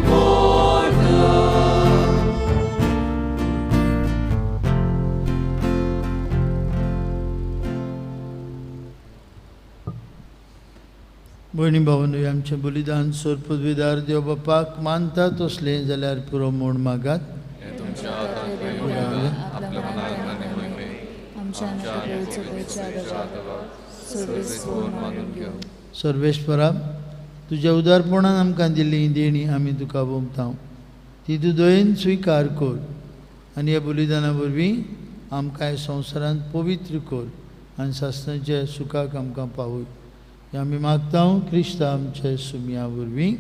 बोटा. भयणी भावनो, आमचें बलिदान सोर पदवीदार देव बापाक मानता तसलें जाल्यार पुरो म्हूण मागात. हें तुमच्या हातांतलें बलिदान आपल्या मनाक आनी मोहिमेक आमच्या आनी सर्वेस्पर मानून घेवं. सर्वेस्परा, तुज्या उदारपणान आमकां दिल्ली देणी आमी तुका भोगता, ती तूं दयेन स्विकार कर आनी ह्या बलिदाना वरवीं आमकां ह्या संवसारांत पवित्र कर आनी सासणाच्या सुखाक आमकां पावय. हें आमी मागता क्रिस्ता आमच्या सुमया वरवीं.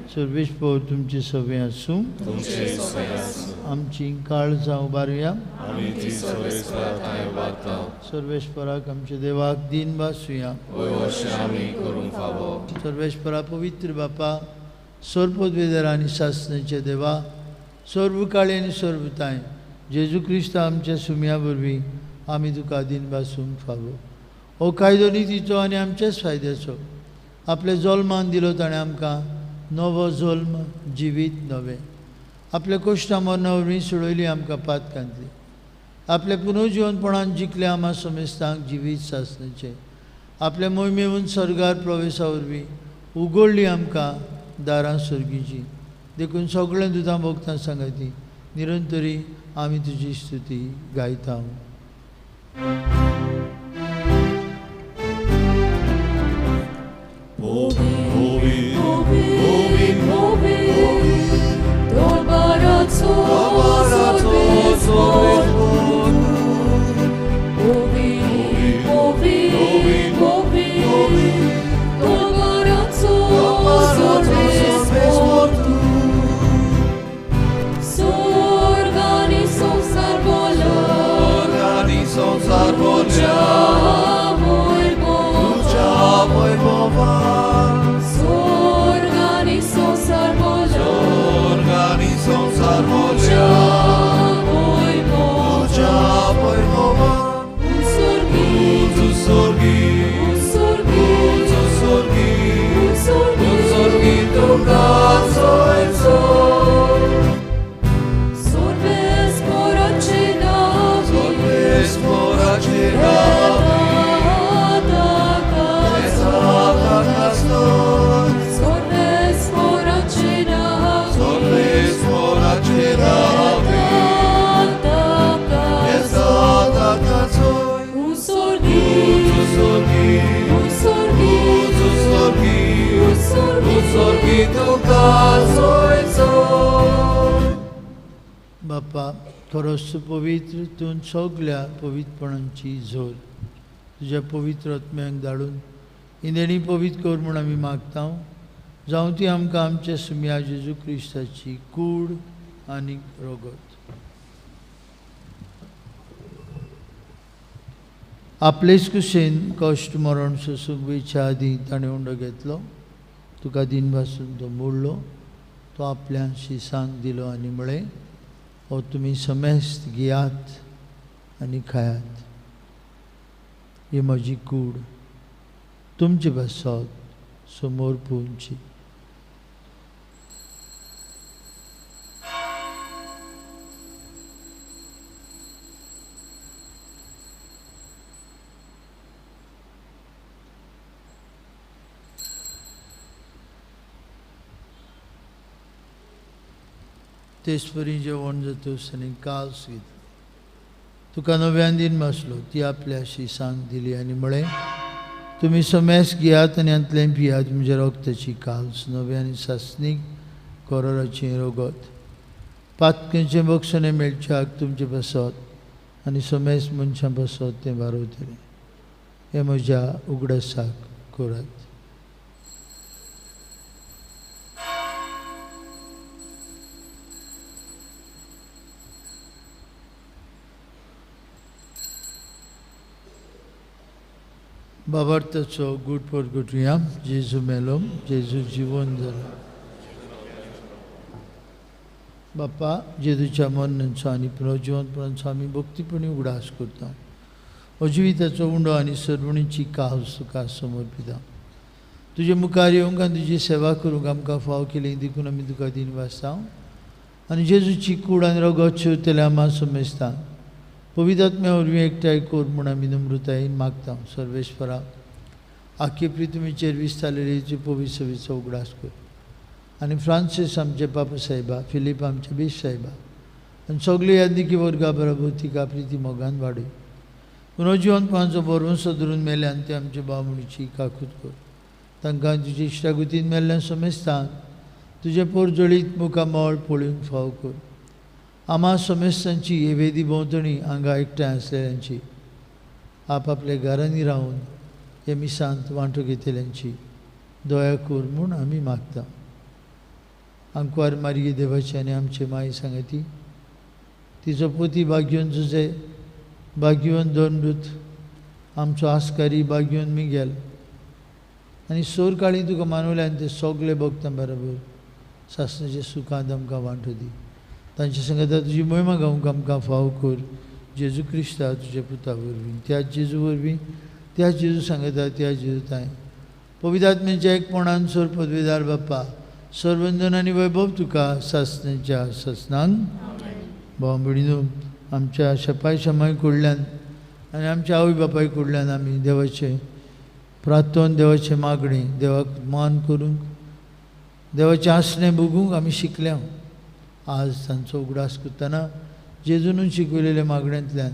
सर्वेस्पर तुमचे सवे आसूं. तुमचे सवे आसूं. आमची काळजां उबारुया. आमी ती सर्वेस्परा थंय उबारता. सर्वेस्पराक आमच्या देवाक दीन भासुया. वय अशें आमी करूंक फावो. सर्वेस्परा पवित्र बापा, सर्वपदवेदर आनी सासणाच्या देवा, सर्व काळी आनी सर्वताय जेजू क्रिस्त आमच्या सुमया वरवीं आमी तुका दीन भासूंक फावो. हो कायदो नितीचो आनी आमच्याच फायद्याचो. आपल्या जल्मान दिलो ताणें आमकां नवो जल्म, जिवीत नवें. आपल्या कश्टां मरणा वरवीं सोडयली आमकां पातकांतली. आपल्या पुनर्जिवनपणान जिखले आमा समेस्तांक जिवीत सासणाचें. आपल्या मोहिमेवन सर्गार प्रवेशा वरवीं उगडली आमकां दारां सर्गीचीं. देखून सगळें दुदां भोगतां सांगाती निरंतरी आमी तुजी स्तुती गायता. बापा, खरोच पवित्र तूं सगल्या पवित्रपणांची जोर तुज्या पवित्र आत्म्यांक धाडून इंदेणी पवित्र कर म्हूण आमी मागता, जावं ती आमकां आमच्या सुम्या जेजू क्रिस्ताची कूड आनी रगत. आपलेच कुशेन कश्ट मरण सोसूंक वयच्या आदीं ताणें उंडो घेतलो, तुका दिनभासून तो मोडलो, तो आपल्या शिसांक दिलो आनी म्हळें, हो तुमी समेस्त घेयात आनी खायात, ही म्हजी कूड तुमचे पासत समोर पुंची. तेचपरी जेवण जातूच आनी कास घेतली, तुका नव्यान दिन बसलो, ती आपल्या शिसांक दिली आनी म्हळें, तुमी समेस घेयात आनी हांतलें पियात, म्हज्या रगताची काल्स नव्या आनी सासणीक कोरोराचें रगत, पातकेचें बक्षणें मेळच्याक तुमचे पासत आनी समेस मनशां पासत तें बारवतलें. हें म्हज्या उगडासाक करात. बाबार्थाचो गूट परगटुया. जेजू मेलो, जेजू जिवन जालो. बापा, जेजूच्या मरणाचो आनी पुनर्जिवनपणाचो आमी भक्तीपणी उगडास करता. हो जिविताचो उंडो आनी सर्वणीची कास तुका समर्पिता. तुजे मुखार येवंक आनी तुजी सेवा करूंक आमकां फाव केली देखून आमी तुका दिनवासता आनी जेजूची कूड आनी रगत शिवतले आमा समजता. पवित्र आत्म्या वरवीं एकठांय कर म्हूण आमी नम्रतायेन मागता. सर्वेश्वरा, आख्खे पृथ्वीचेर विस्तारलेली पवित्र सभेचो उगडास कर आनी फ्रांसीस आमचे पापा साहेबा, फिलीप आमचे बीश साहेबा आनी सगळे यादनिकी वर्गा बरोबर तिका प्रिती मोगान वाडय. पुनर्जिवनपणाचो भरवंसो धरून मेल्यान ते आमचे भाव-भयणीची काकूत कर. तांकां तुजे इश्टागतीन मेल्ल्यान समेस्तांक तुजें पोरजळीत मुखामळ पळोवंक फाव कर. आमा समेस्तांची हे वेदी भोंवतणी हांगा एकठांय आसलेल्यांची, आपआपल्या घरांनी रावन हे मिसांत वांटो घेतल्यांची दया कर म्हूण आमी मागता. आंकवार मारये देवाची आनी आमचे माई सांगती, तिचो पोती भाग्योन जुजे, भाग्योन दोनदूत, आमचो आस्कारी भाग्योन मिगेल आनी सोर काळी तुका मानवल्यान ते सगळे भक्तां बरोबर सासणाच्या सुखांत आमकां वांटो दी. तांच्या संगता तुजी मोहिमा गावंक आमकां फाव कर. जेजू क्रिस्ता तुज्या पुता वरवीं, त्या जेजू वरवीं, त्या जेजू सांगता, त्या जेजू ताय पवित्र आत्म्याच्या एकपणान सोर पदवीदार बाप्पा, सर्वंदन आनी वैभव तुका सासणाच्या सासणांक. भाव भयणीनो, आमच्या शेपाय शमाय कडल्यान आनी आमच्या आवय बापाय कडल्यान आमी देवाचें प्रार्थन, देवाचें मागणें, देवाक मान करूंक, देवाचें आसणें भोगूंक आमी शिकल्या. आज तांचो उगडास करतना जेजून शिकयलेल्या मागण्यांतल्यान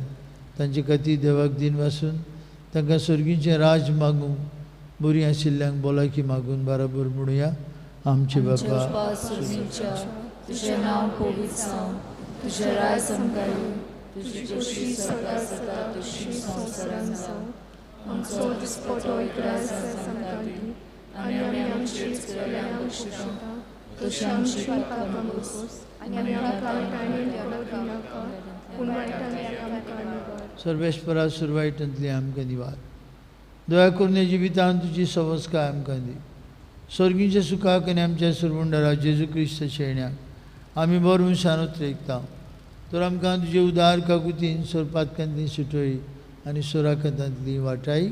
तांचे खातीर देवाक दिनवासून तांकां सर्गीचें राज मागूंक, बरीं आशिल्ल्यांक भलायकी मागून बराबर म्हणुया. आमचे बापा, तुझें नांव पवित्र जावं, तुजें राज आमकां येवं, तुजी खोशी स्वर्गांत जाता तशी संवसारांत जावं. आमचो दिसपटो इकरास आमकां दी आनी आमी आमचे चुकल्यांक बक्षिता तशी आमची पापां बस आनी आमकां ताणें पडूं दिनाका, पूण वायटांतल्यान आमकां निवार. सर्वेश्वरा, सुरवायटांतली आमकां निवार. दया करून जिवितांत तुजी सवस्काय आमकां दी. सर्गीच्या सुखाक आनी आमच्या सुरवंडरा जेजू क्रिस्ताच्या येण्याक आमी बरोवन शानोत रेखता. तर आमकां तुजे उदार काकुतीन सोरपातकांतली सुटोळी आनी सोराकांतांतली वाटाय.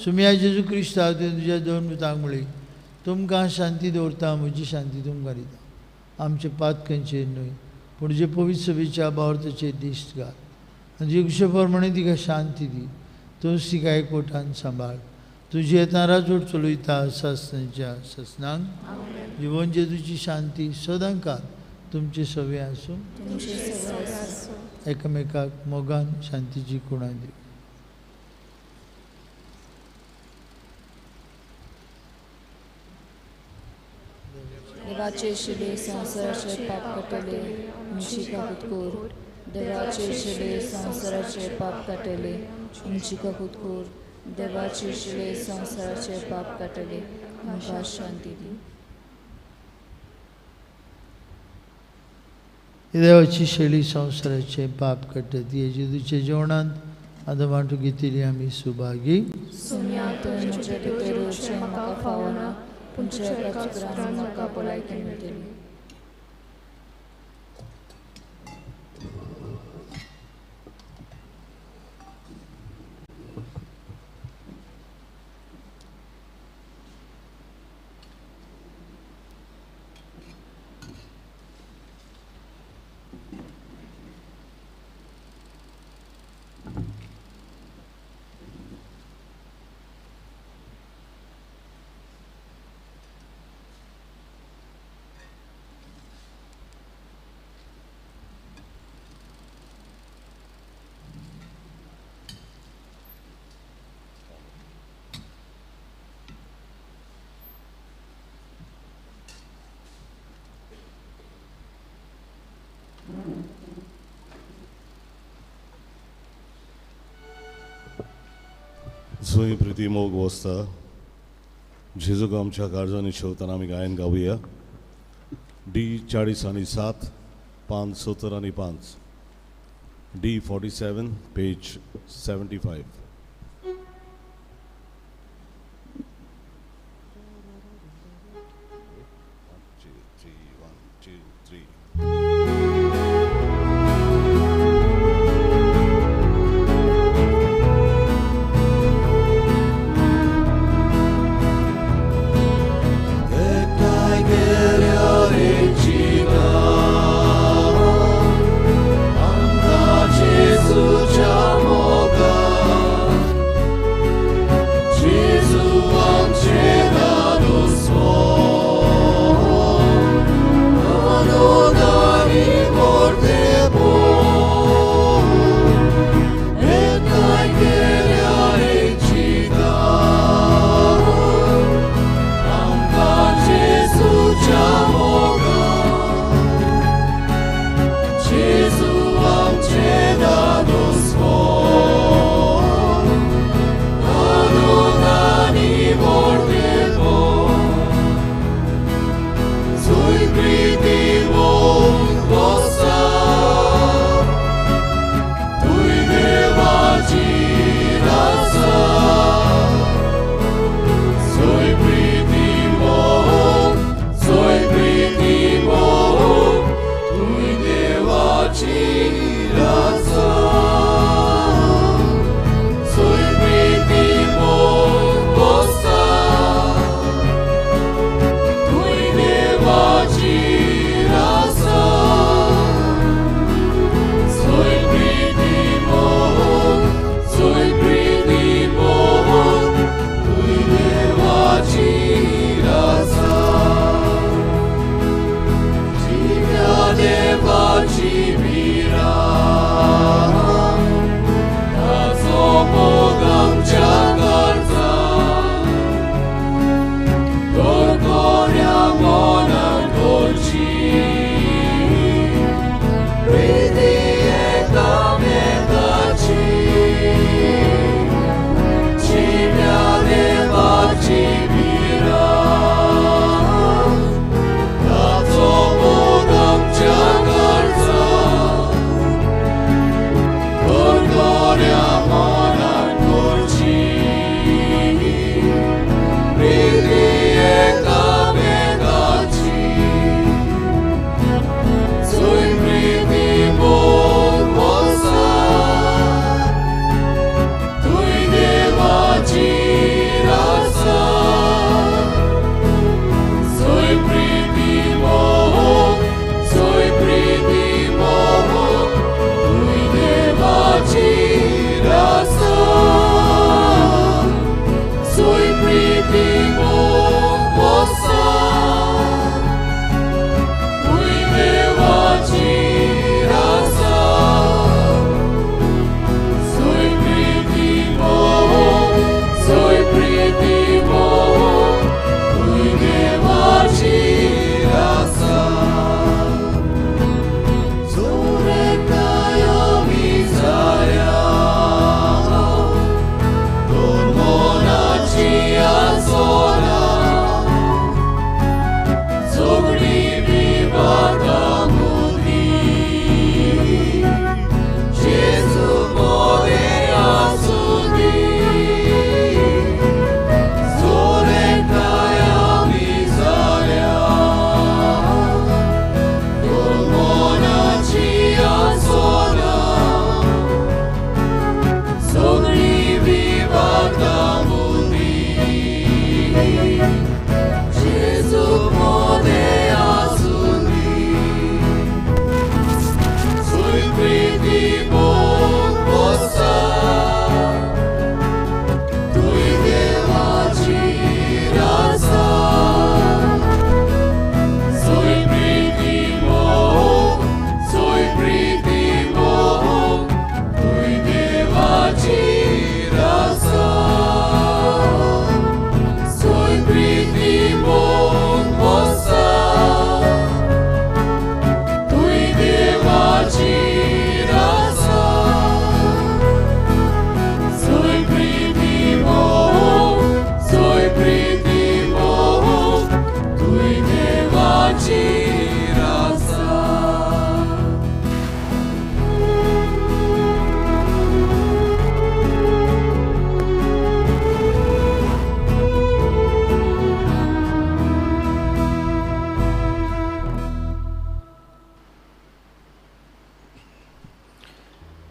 सुमिया जेजू क्रिस्ता, तुवें तुज्या दोन पुतांक म्हळी, तुमकां शांती दवरता, म्हजी शांती तुमकां दिता. आमचे पातकांचेर न्हय पूण तुजे पवित्र सभेच्या बावर्थाचेर दिश्ट घाल आनी तुजे कुशे प्रमाणे तिका शांती दी. तूंच तिका एकवटान सांबाळ. तुजी येता राजवट चलयता सासणाच्या सासणांक. जिवन जेजूची शांती सदांकाळ तुमचे सवे आसूं. एकामेकाक मोगान शांतीची कुणां दिवं. देवाचे शिले संवसाराचे पाप काडटले, आमची काकूत कर. देवाचे शिले संवसाराचे पाप काडटले, आमची काकूत कर. देवाचे शिळे संवसाराचे पाप काडटले, आमकां शांती दी. देवाची शेळी संवसाराचे पाप काडटा ती जेजूच्या जेवणांत आतां वांटू घेतिल्ली आमी सुभागी. सोम्या, तुवें म्हजे भितर येवचें म्हाका फावना, पूण तुज्या एका उतरान म्हाका भलायकी मेळटली. जंय प्रिती मोग वसता जेजूक आमच्या काळजांनी शेवतना आमी गायन गावया. डी 40 आनी 7, पान 70 आनी 5, डी 47 पेज 75. Jesu,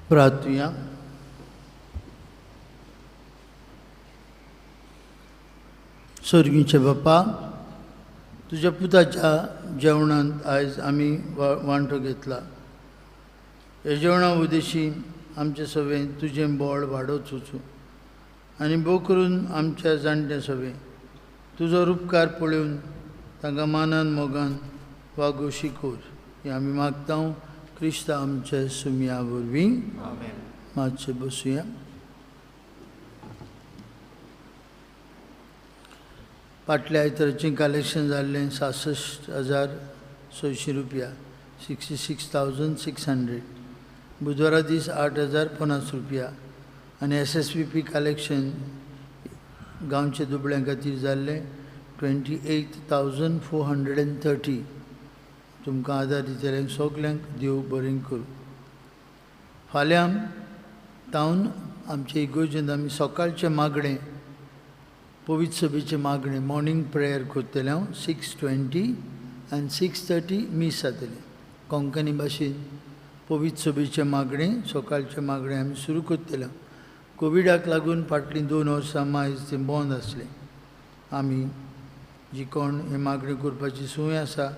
प्रार्थुया. सर्गीचे बापा, तुज्या पुताच्या जेवणांत आयज आमी वांटो घेतला. ह्या जेवणा उद्देशी आमचे सगळें तुजें बळ वाडोवच वचूं आनी भोव करून आमच्या जाणट्या सगळें तुजो उपकार पळोवन तांकां मानान मोगान वागो शिकोर हें आमी मागता क्रिस्ता आमच्या सुमया वरवीं. मातशें बसुया. फाटल्या आयताराचें कलेक्शन जाल्लें 66,600 रुपया, 66,600. बुधवारा दीस 8,050 रुपया. आनी SSVP collection गांवच्या दुबळ्यां खातीर जाल्लें 28,430. तुमकां आदार दितल्यांक सगल्यांक देव बरें करूं. फाल्यां तावन आमचे इगोर्जेंत आमी सकाळचें मागणें, पवित्र सभेचें मागणें, मॉर्निंग प्रेयर करतलें हांव. 6:20 आनी 6:30 मीस जातलें. कोंकणी भाशेन पवित्र सभेचें मागणें, सकाळचें मागणें आमी सुरू करतले. कोविडाक लागून फाटलीं 2 वर्सां मायज तें बंद आसलें. आमी जी कोण हें मागणें करपाची संवय आसा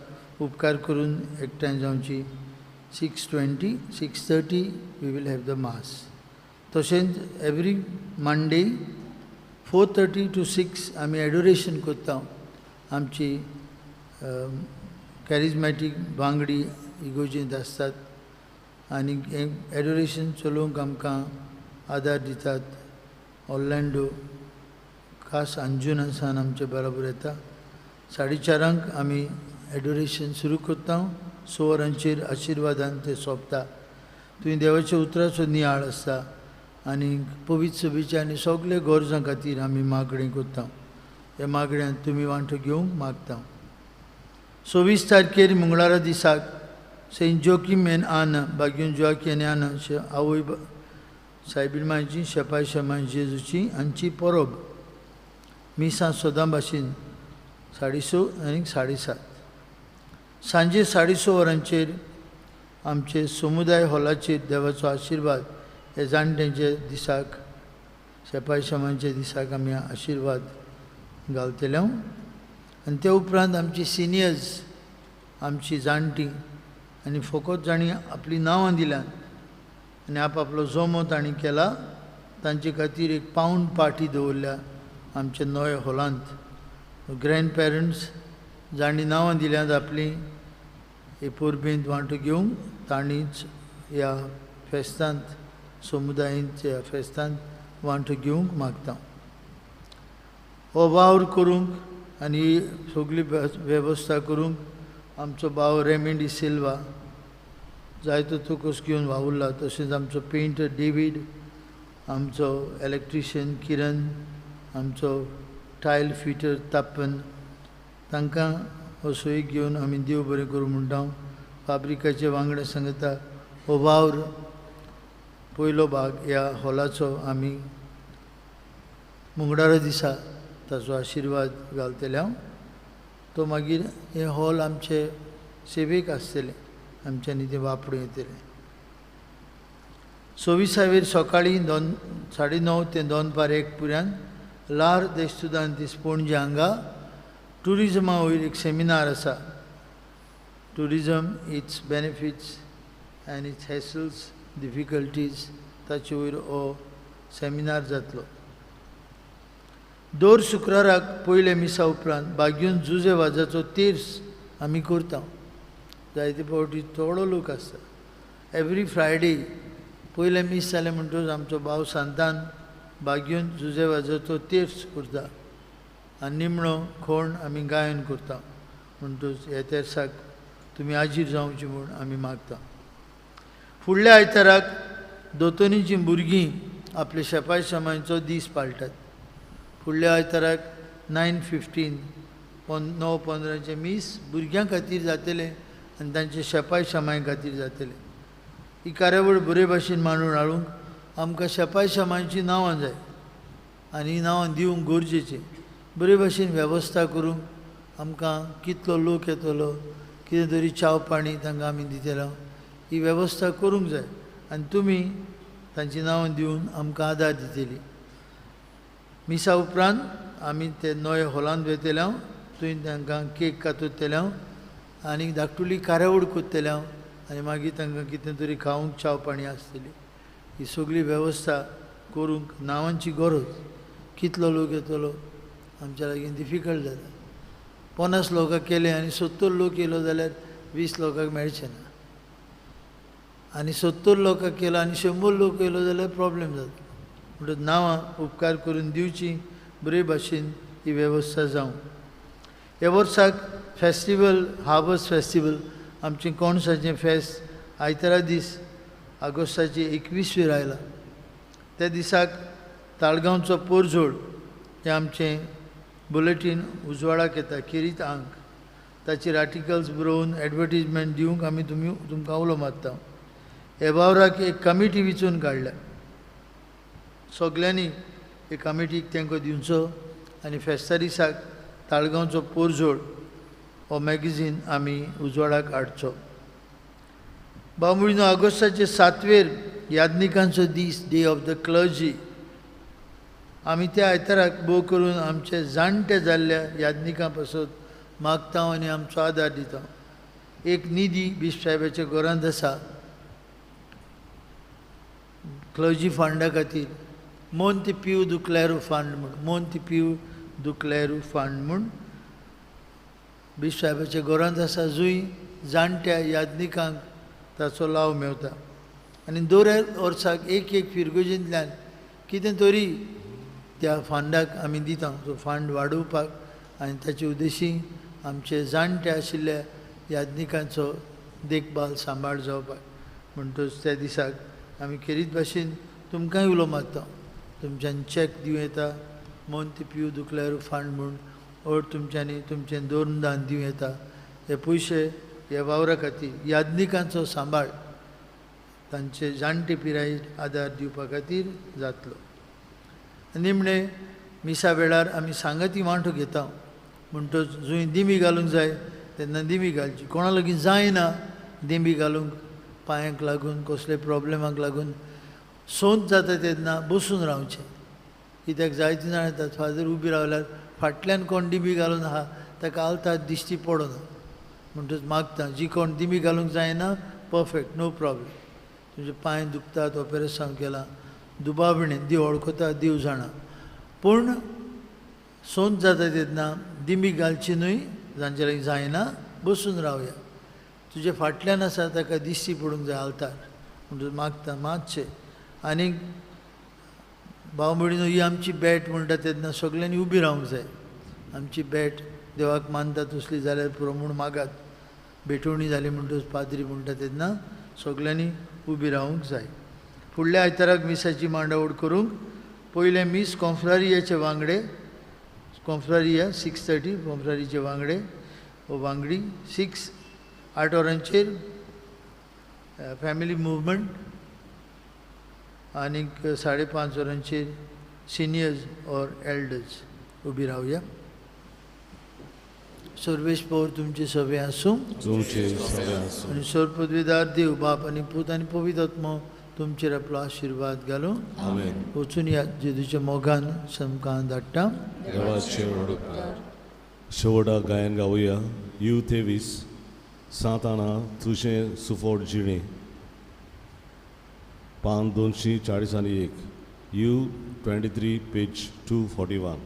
उपकार करून एकठांय जावची. 6:20 6:30 we will have the mass. तशेंच एवरी मंडे 4:30 to 6 आमी एडोरेशन करता. आमची कॅरिजमॅटीक बांगडी इगोर्जेंत आसतात आनी एडोरेशन चलोवंक आमकां आदार दितात. ऑर्लांडो खास अंजुनासान आमचे बराबर येता. 4:30 आमी एडोरेशन सुरू करता. 6 वरांचेर आशिर्वादान तें सोंपता. तुवें देवाच्या उतराचो नियाळ आसता आनी पवित्र सभेच्या आनी सगळे गरजां खातीर आमी मागणें करता. ह्या मागण्यांत तुमी वांटो घेवंक मागता. 26 तारखेर मंगळारा दिसाक सेंट जोकीम एन आना, बाग्यून जोकी आनी आना आवय सायबीण मांयची शेपाय शेमाय जेजूची हांची परब. मिसां सदां भाशेन 6:30 आनी 7:30. सांजे 6:30 वरांचेर आमचे समुदाय हॉलाचेर देवाचो आशिर्वाद हे जाणट्यांच्या दिसाक, शेपाय शेमांच्या दिसाक आमी आशिर्वाद घालतले. आनी ते उपरांत आमची सिनियर्स, आमची जाणटीं आनी फकत जांणी आपलीं नांवां दिल्यात आनी आपआपलो जमो तांणी केला तांचे खातीर एक पावंड पार्टी दवरल्या आमच्या नव्या हॉलांत. ग्रँड पेरंट्स जांणी नांवां दिल्यात आपलीं हे परबेंत वांटो घेवंक तांणीच ह्या फेस्तांत, समुदायांच्या फेस्तांत वांटो घेवंक मागता. हो वावर करूंक आनी सगळी वेवस्था करूंक आमचो भाव रेमी डिसिल्वा जायतो तकस घेवन वावुरला. तशेंच आमचो पेंटर डेवीड, आमचो इलेक्ट्रिशियन किरण, आमचो टायल फिटर तापन, तांकां हो सोयी घेवन आमी देव बरें करूं म्हणटा. फाब्रिकाचे वांगडा सांगता हो वावर पयलो भाग ह्या हॉलाचो आमी मंगळारा दिसा ताचो आशिर्वाद घालतले हांव. तो मागीर हें हॉल आमचे सेवेक आसतलें, आमच्यांनी तें वापरूं येतलें. 26 सकाळीं 9:30 ते 12:45 पर्यंत लार देस्तुदांतीस पणजे हांगा ट्युरिजमा वयर एक सेमिनार आसा. Tourism, its benefits and its hassles, difficulties, ताचे वयर हो सेमिनार जातलो. दर शुक्राराक पयल्या मिसा उपरांत बाग्यून जुजे वाजाचो तेर्स आमी करता. जायते फावटी थोडो लोक आसता. एवरी फ्रायडे पयलें मीस जालें म्हणटकच आमचो भाव सांतान बाग्यून जुजे वाजाचो तेर्स करता आनी निमणो खोण आमी गायन करता. म्हणटकच ह्या तेर्साक तुमी आजीर जावची म्हूण आमी मागता. फुडल्या आयताराक दोतोनीचीं भुरगीं आपले शेपाय शेमांचो दीस पाळटात. फुडल्या आयताराक 9:15 9:15 मीस भुरग्यां खातीर जातलें आनी तांचे शेपाय शेमाय खातीर जातलें. ही कार्यावळ बरे भाशेन मांडून हाडूंक आमकां शेपाय शेमांचीं नांवां जाय आनी ही नांवां दिवंक गरजेचें. बरे भाशेन वेवस्था करूंक आमकां कितलो लोक येतलो, कितें तरी च्याव पाणी तांकां आमी दितले, ही वेवस्था करूंक जाय. आनी तुमी तांची नांवां दिवन आमकां आदार दितली. मिसा उपरांत आमी ते नोये हॉलांत वयतले हांव, थंय तांकां केक कातरतले हांव आनी धाकटुली कार्यावळ करतले हांव आनी मागीर तांकां कितें तरी खावंक च्याव पाणी आसतली. ही सगळी वेवस्था करूंक नांवांची गरज. कितलो लोक येतलो आमच्या लागीं डिफिकल्ट जाता. 50 लोकांक केले आनी 70 लोक येयलो जाल्यार 20 लोकांक मेळचें ना, आनी 70 लोकांक केलो आनी 100 लोक येयलो जाल्यार प्रॉब्लेम जाता. म्हणटच नांवां उपकार करून दिवची, बरे भाशेन ही वेवस्था जावं. ह्या वर्साक फेस्टिवल, हार्वस्ट फेस्टिवल, आमचें कोणसाचें फेस्त आयतारा दीस ऑगस्टाचे 21 आयला. त्या दिसाक ताळगांवचो पोरजोड हें आमचें बुलेटीन उजवाडाक येता, खेरीत आंक. ताचेर आर्टिकल्स बरोवन एडवर्टीजमेंट दिवंक आमी तुमकां उलो मारता. ह्या वावराक एक कमिटी विचून काडल्या. सगल्यांनी हे कमिटीक तेंको दिवचो आनी फेस्ता दिसाक ताळगांवचो पोरजोड हो मॅगझीन आमी उजवाडाक हाडचो. बाबुळीनो, ऑगस्टाचे 7वेर याज्ञिकांचो दीस, डे ऑफ the clergy. आमी त्या आयताराक भोव करून आमचे जाणटे जाल्ल्या याज्ञिकां पासत मागता आनी आमचो आदार दिता. एक निधी बिश्प साहेबाच्या घरांत आसा क्लर्जी फंडा खातीर, मोंत पिव दुक्लेरू फंड म्हूण, मोंत पिव दुक्लेरू फंड म्हूण बिश्प साहेबाच्या घरांत आसा, जंय जाणट्या याज्ञिकांक ताचो लाव मेवता. आनी दर वर्साक एक एक फिरगोजींतल्यान कितें तरी त्या फंडाक आमी दिता, तो फंड वाडोवपाक आनी ताचे उद्देशी आमचे जाणटे आशिल्ल्या याज्ञिकांचो देखभाल सांबाळ जावपाक. म्हणटच त्या दिसाक आमी खेरीत भाशेन तुमकांय उलो मारता. तुमच्यान चॅक दिवं येता, मोंत पिव दुकल्यार फंड म्हूण, ओर तुमच्यांनी तुमचें दोन दान दिवं येता. हे पयशे ह्या वावरा खातीर याज्ञिकांचो सांबाळ तांचे जाणटे पिरायेर आदार दिवपा खातीर जातलो. निमणें मिसा वेळार आमी सांगाती वांटो घेता, म्हणटच जंय दिमी घालूंक जाय तेन्ना दिमी घालची. कोणा लागीं जायना दिमी घालूंक, पांयांक लागून कसले प्रॉब्लेमाक लागून सोंत जाता तेन्ना बसून रावचें. कित्याक जायतीं जाणां येतात, फादर उबी रावल्यार फाटल्यान कोण दिमी घालून आहा ताका आलताद दिश्टी पडना. म्हणटच मागता जी कोण दिमी घालूंक जायना, परफेक्ट, नो प्रॉब्लेम. तुमचे पांय दुखतात, ऑपरेशन केलां, दुबावणे देव वळखता, देव जाणा, पूण सोंत जाता तेन्ना दिमी घालची न्हय. जांचे लागीं जायना बसून रावया. तुजे फाटल्यान आसा ताका दिश्टी पडूंक जाय आलतार. म्हणटच मागता मातशें. आनी भाव भयणीनो, ही आमची भेट म्हणटा तेन्ना सगल्यांनी उबी रावंक जाय. आमची भेट देवाक मानता तसली जाल्यार पुरो म्हूण मागात. भेटवणी जाली म्हणटच पाद्री म्हणटा तेन्ना सगल्यांनी उबी रावंक जाय. फुडल्या आयताराक मिसाची मांडावळ करूंक पयलें मीस कॉन्फ्रारियाचे वांगडे, कॉन्फ्रारिया 6:30 कॉन्फ्रारियाचे वांगडे वो वांगडी 6-8 वरांचेर फॅमिली मुवमेंट, आनीक 5:30 वरांचेर सिनियर्स ऑर एल्डर्स. उबी रावया. सर्वेश पवर तुमचे सगळे आसूं, आनी सर्वपदवीदार देव बाप आनी पूत आनी पवित्र आत्मो तुमचेर आपलो आशिर्वाद घालूं. वचून या जेजूच्या मोगान समकान धाडटा. शेवटाक गायन गावया you 23 सात आणा तुजें सुफोट जिणें, पान 241, you 23 page 241.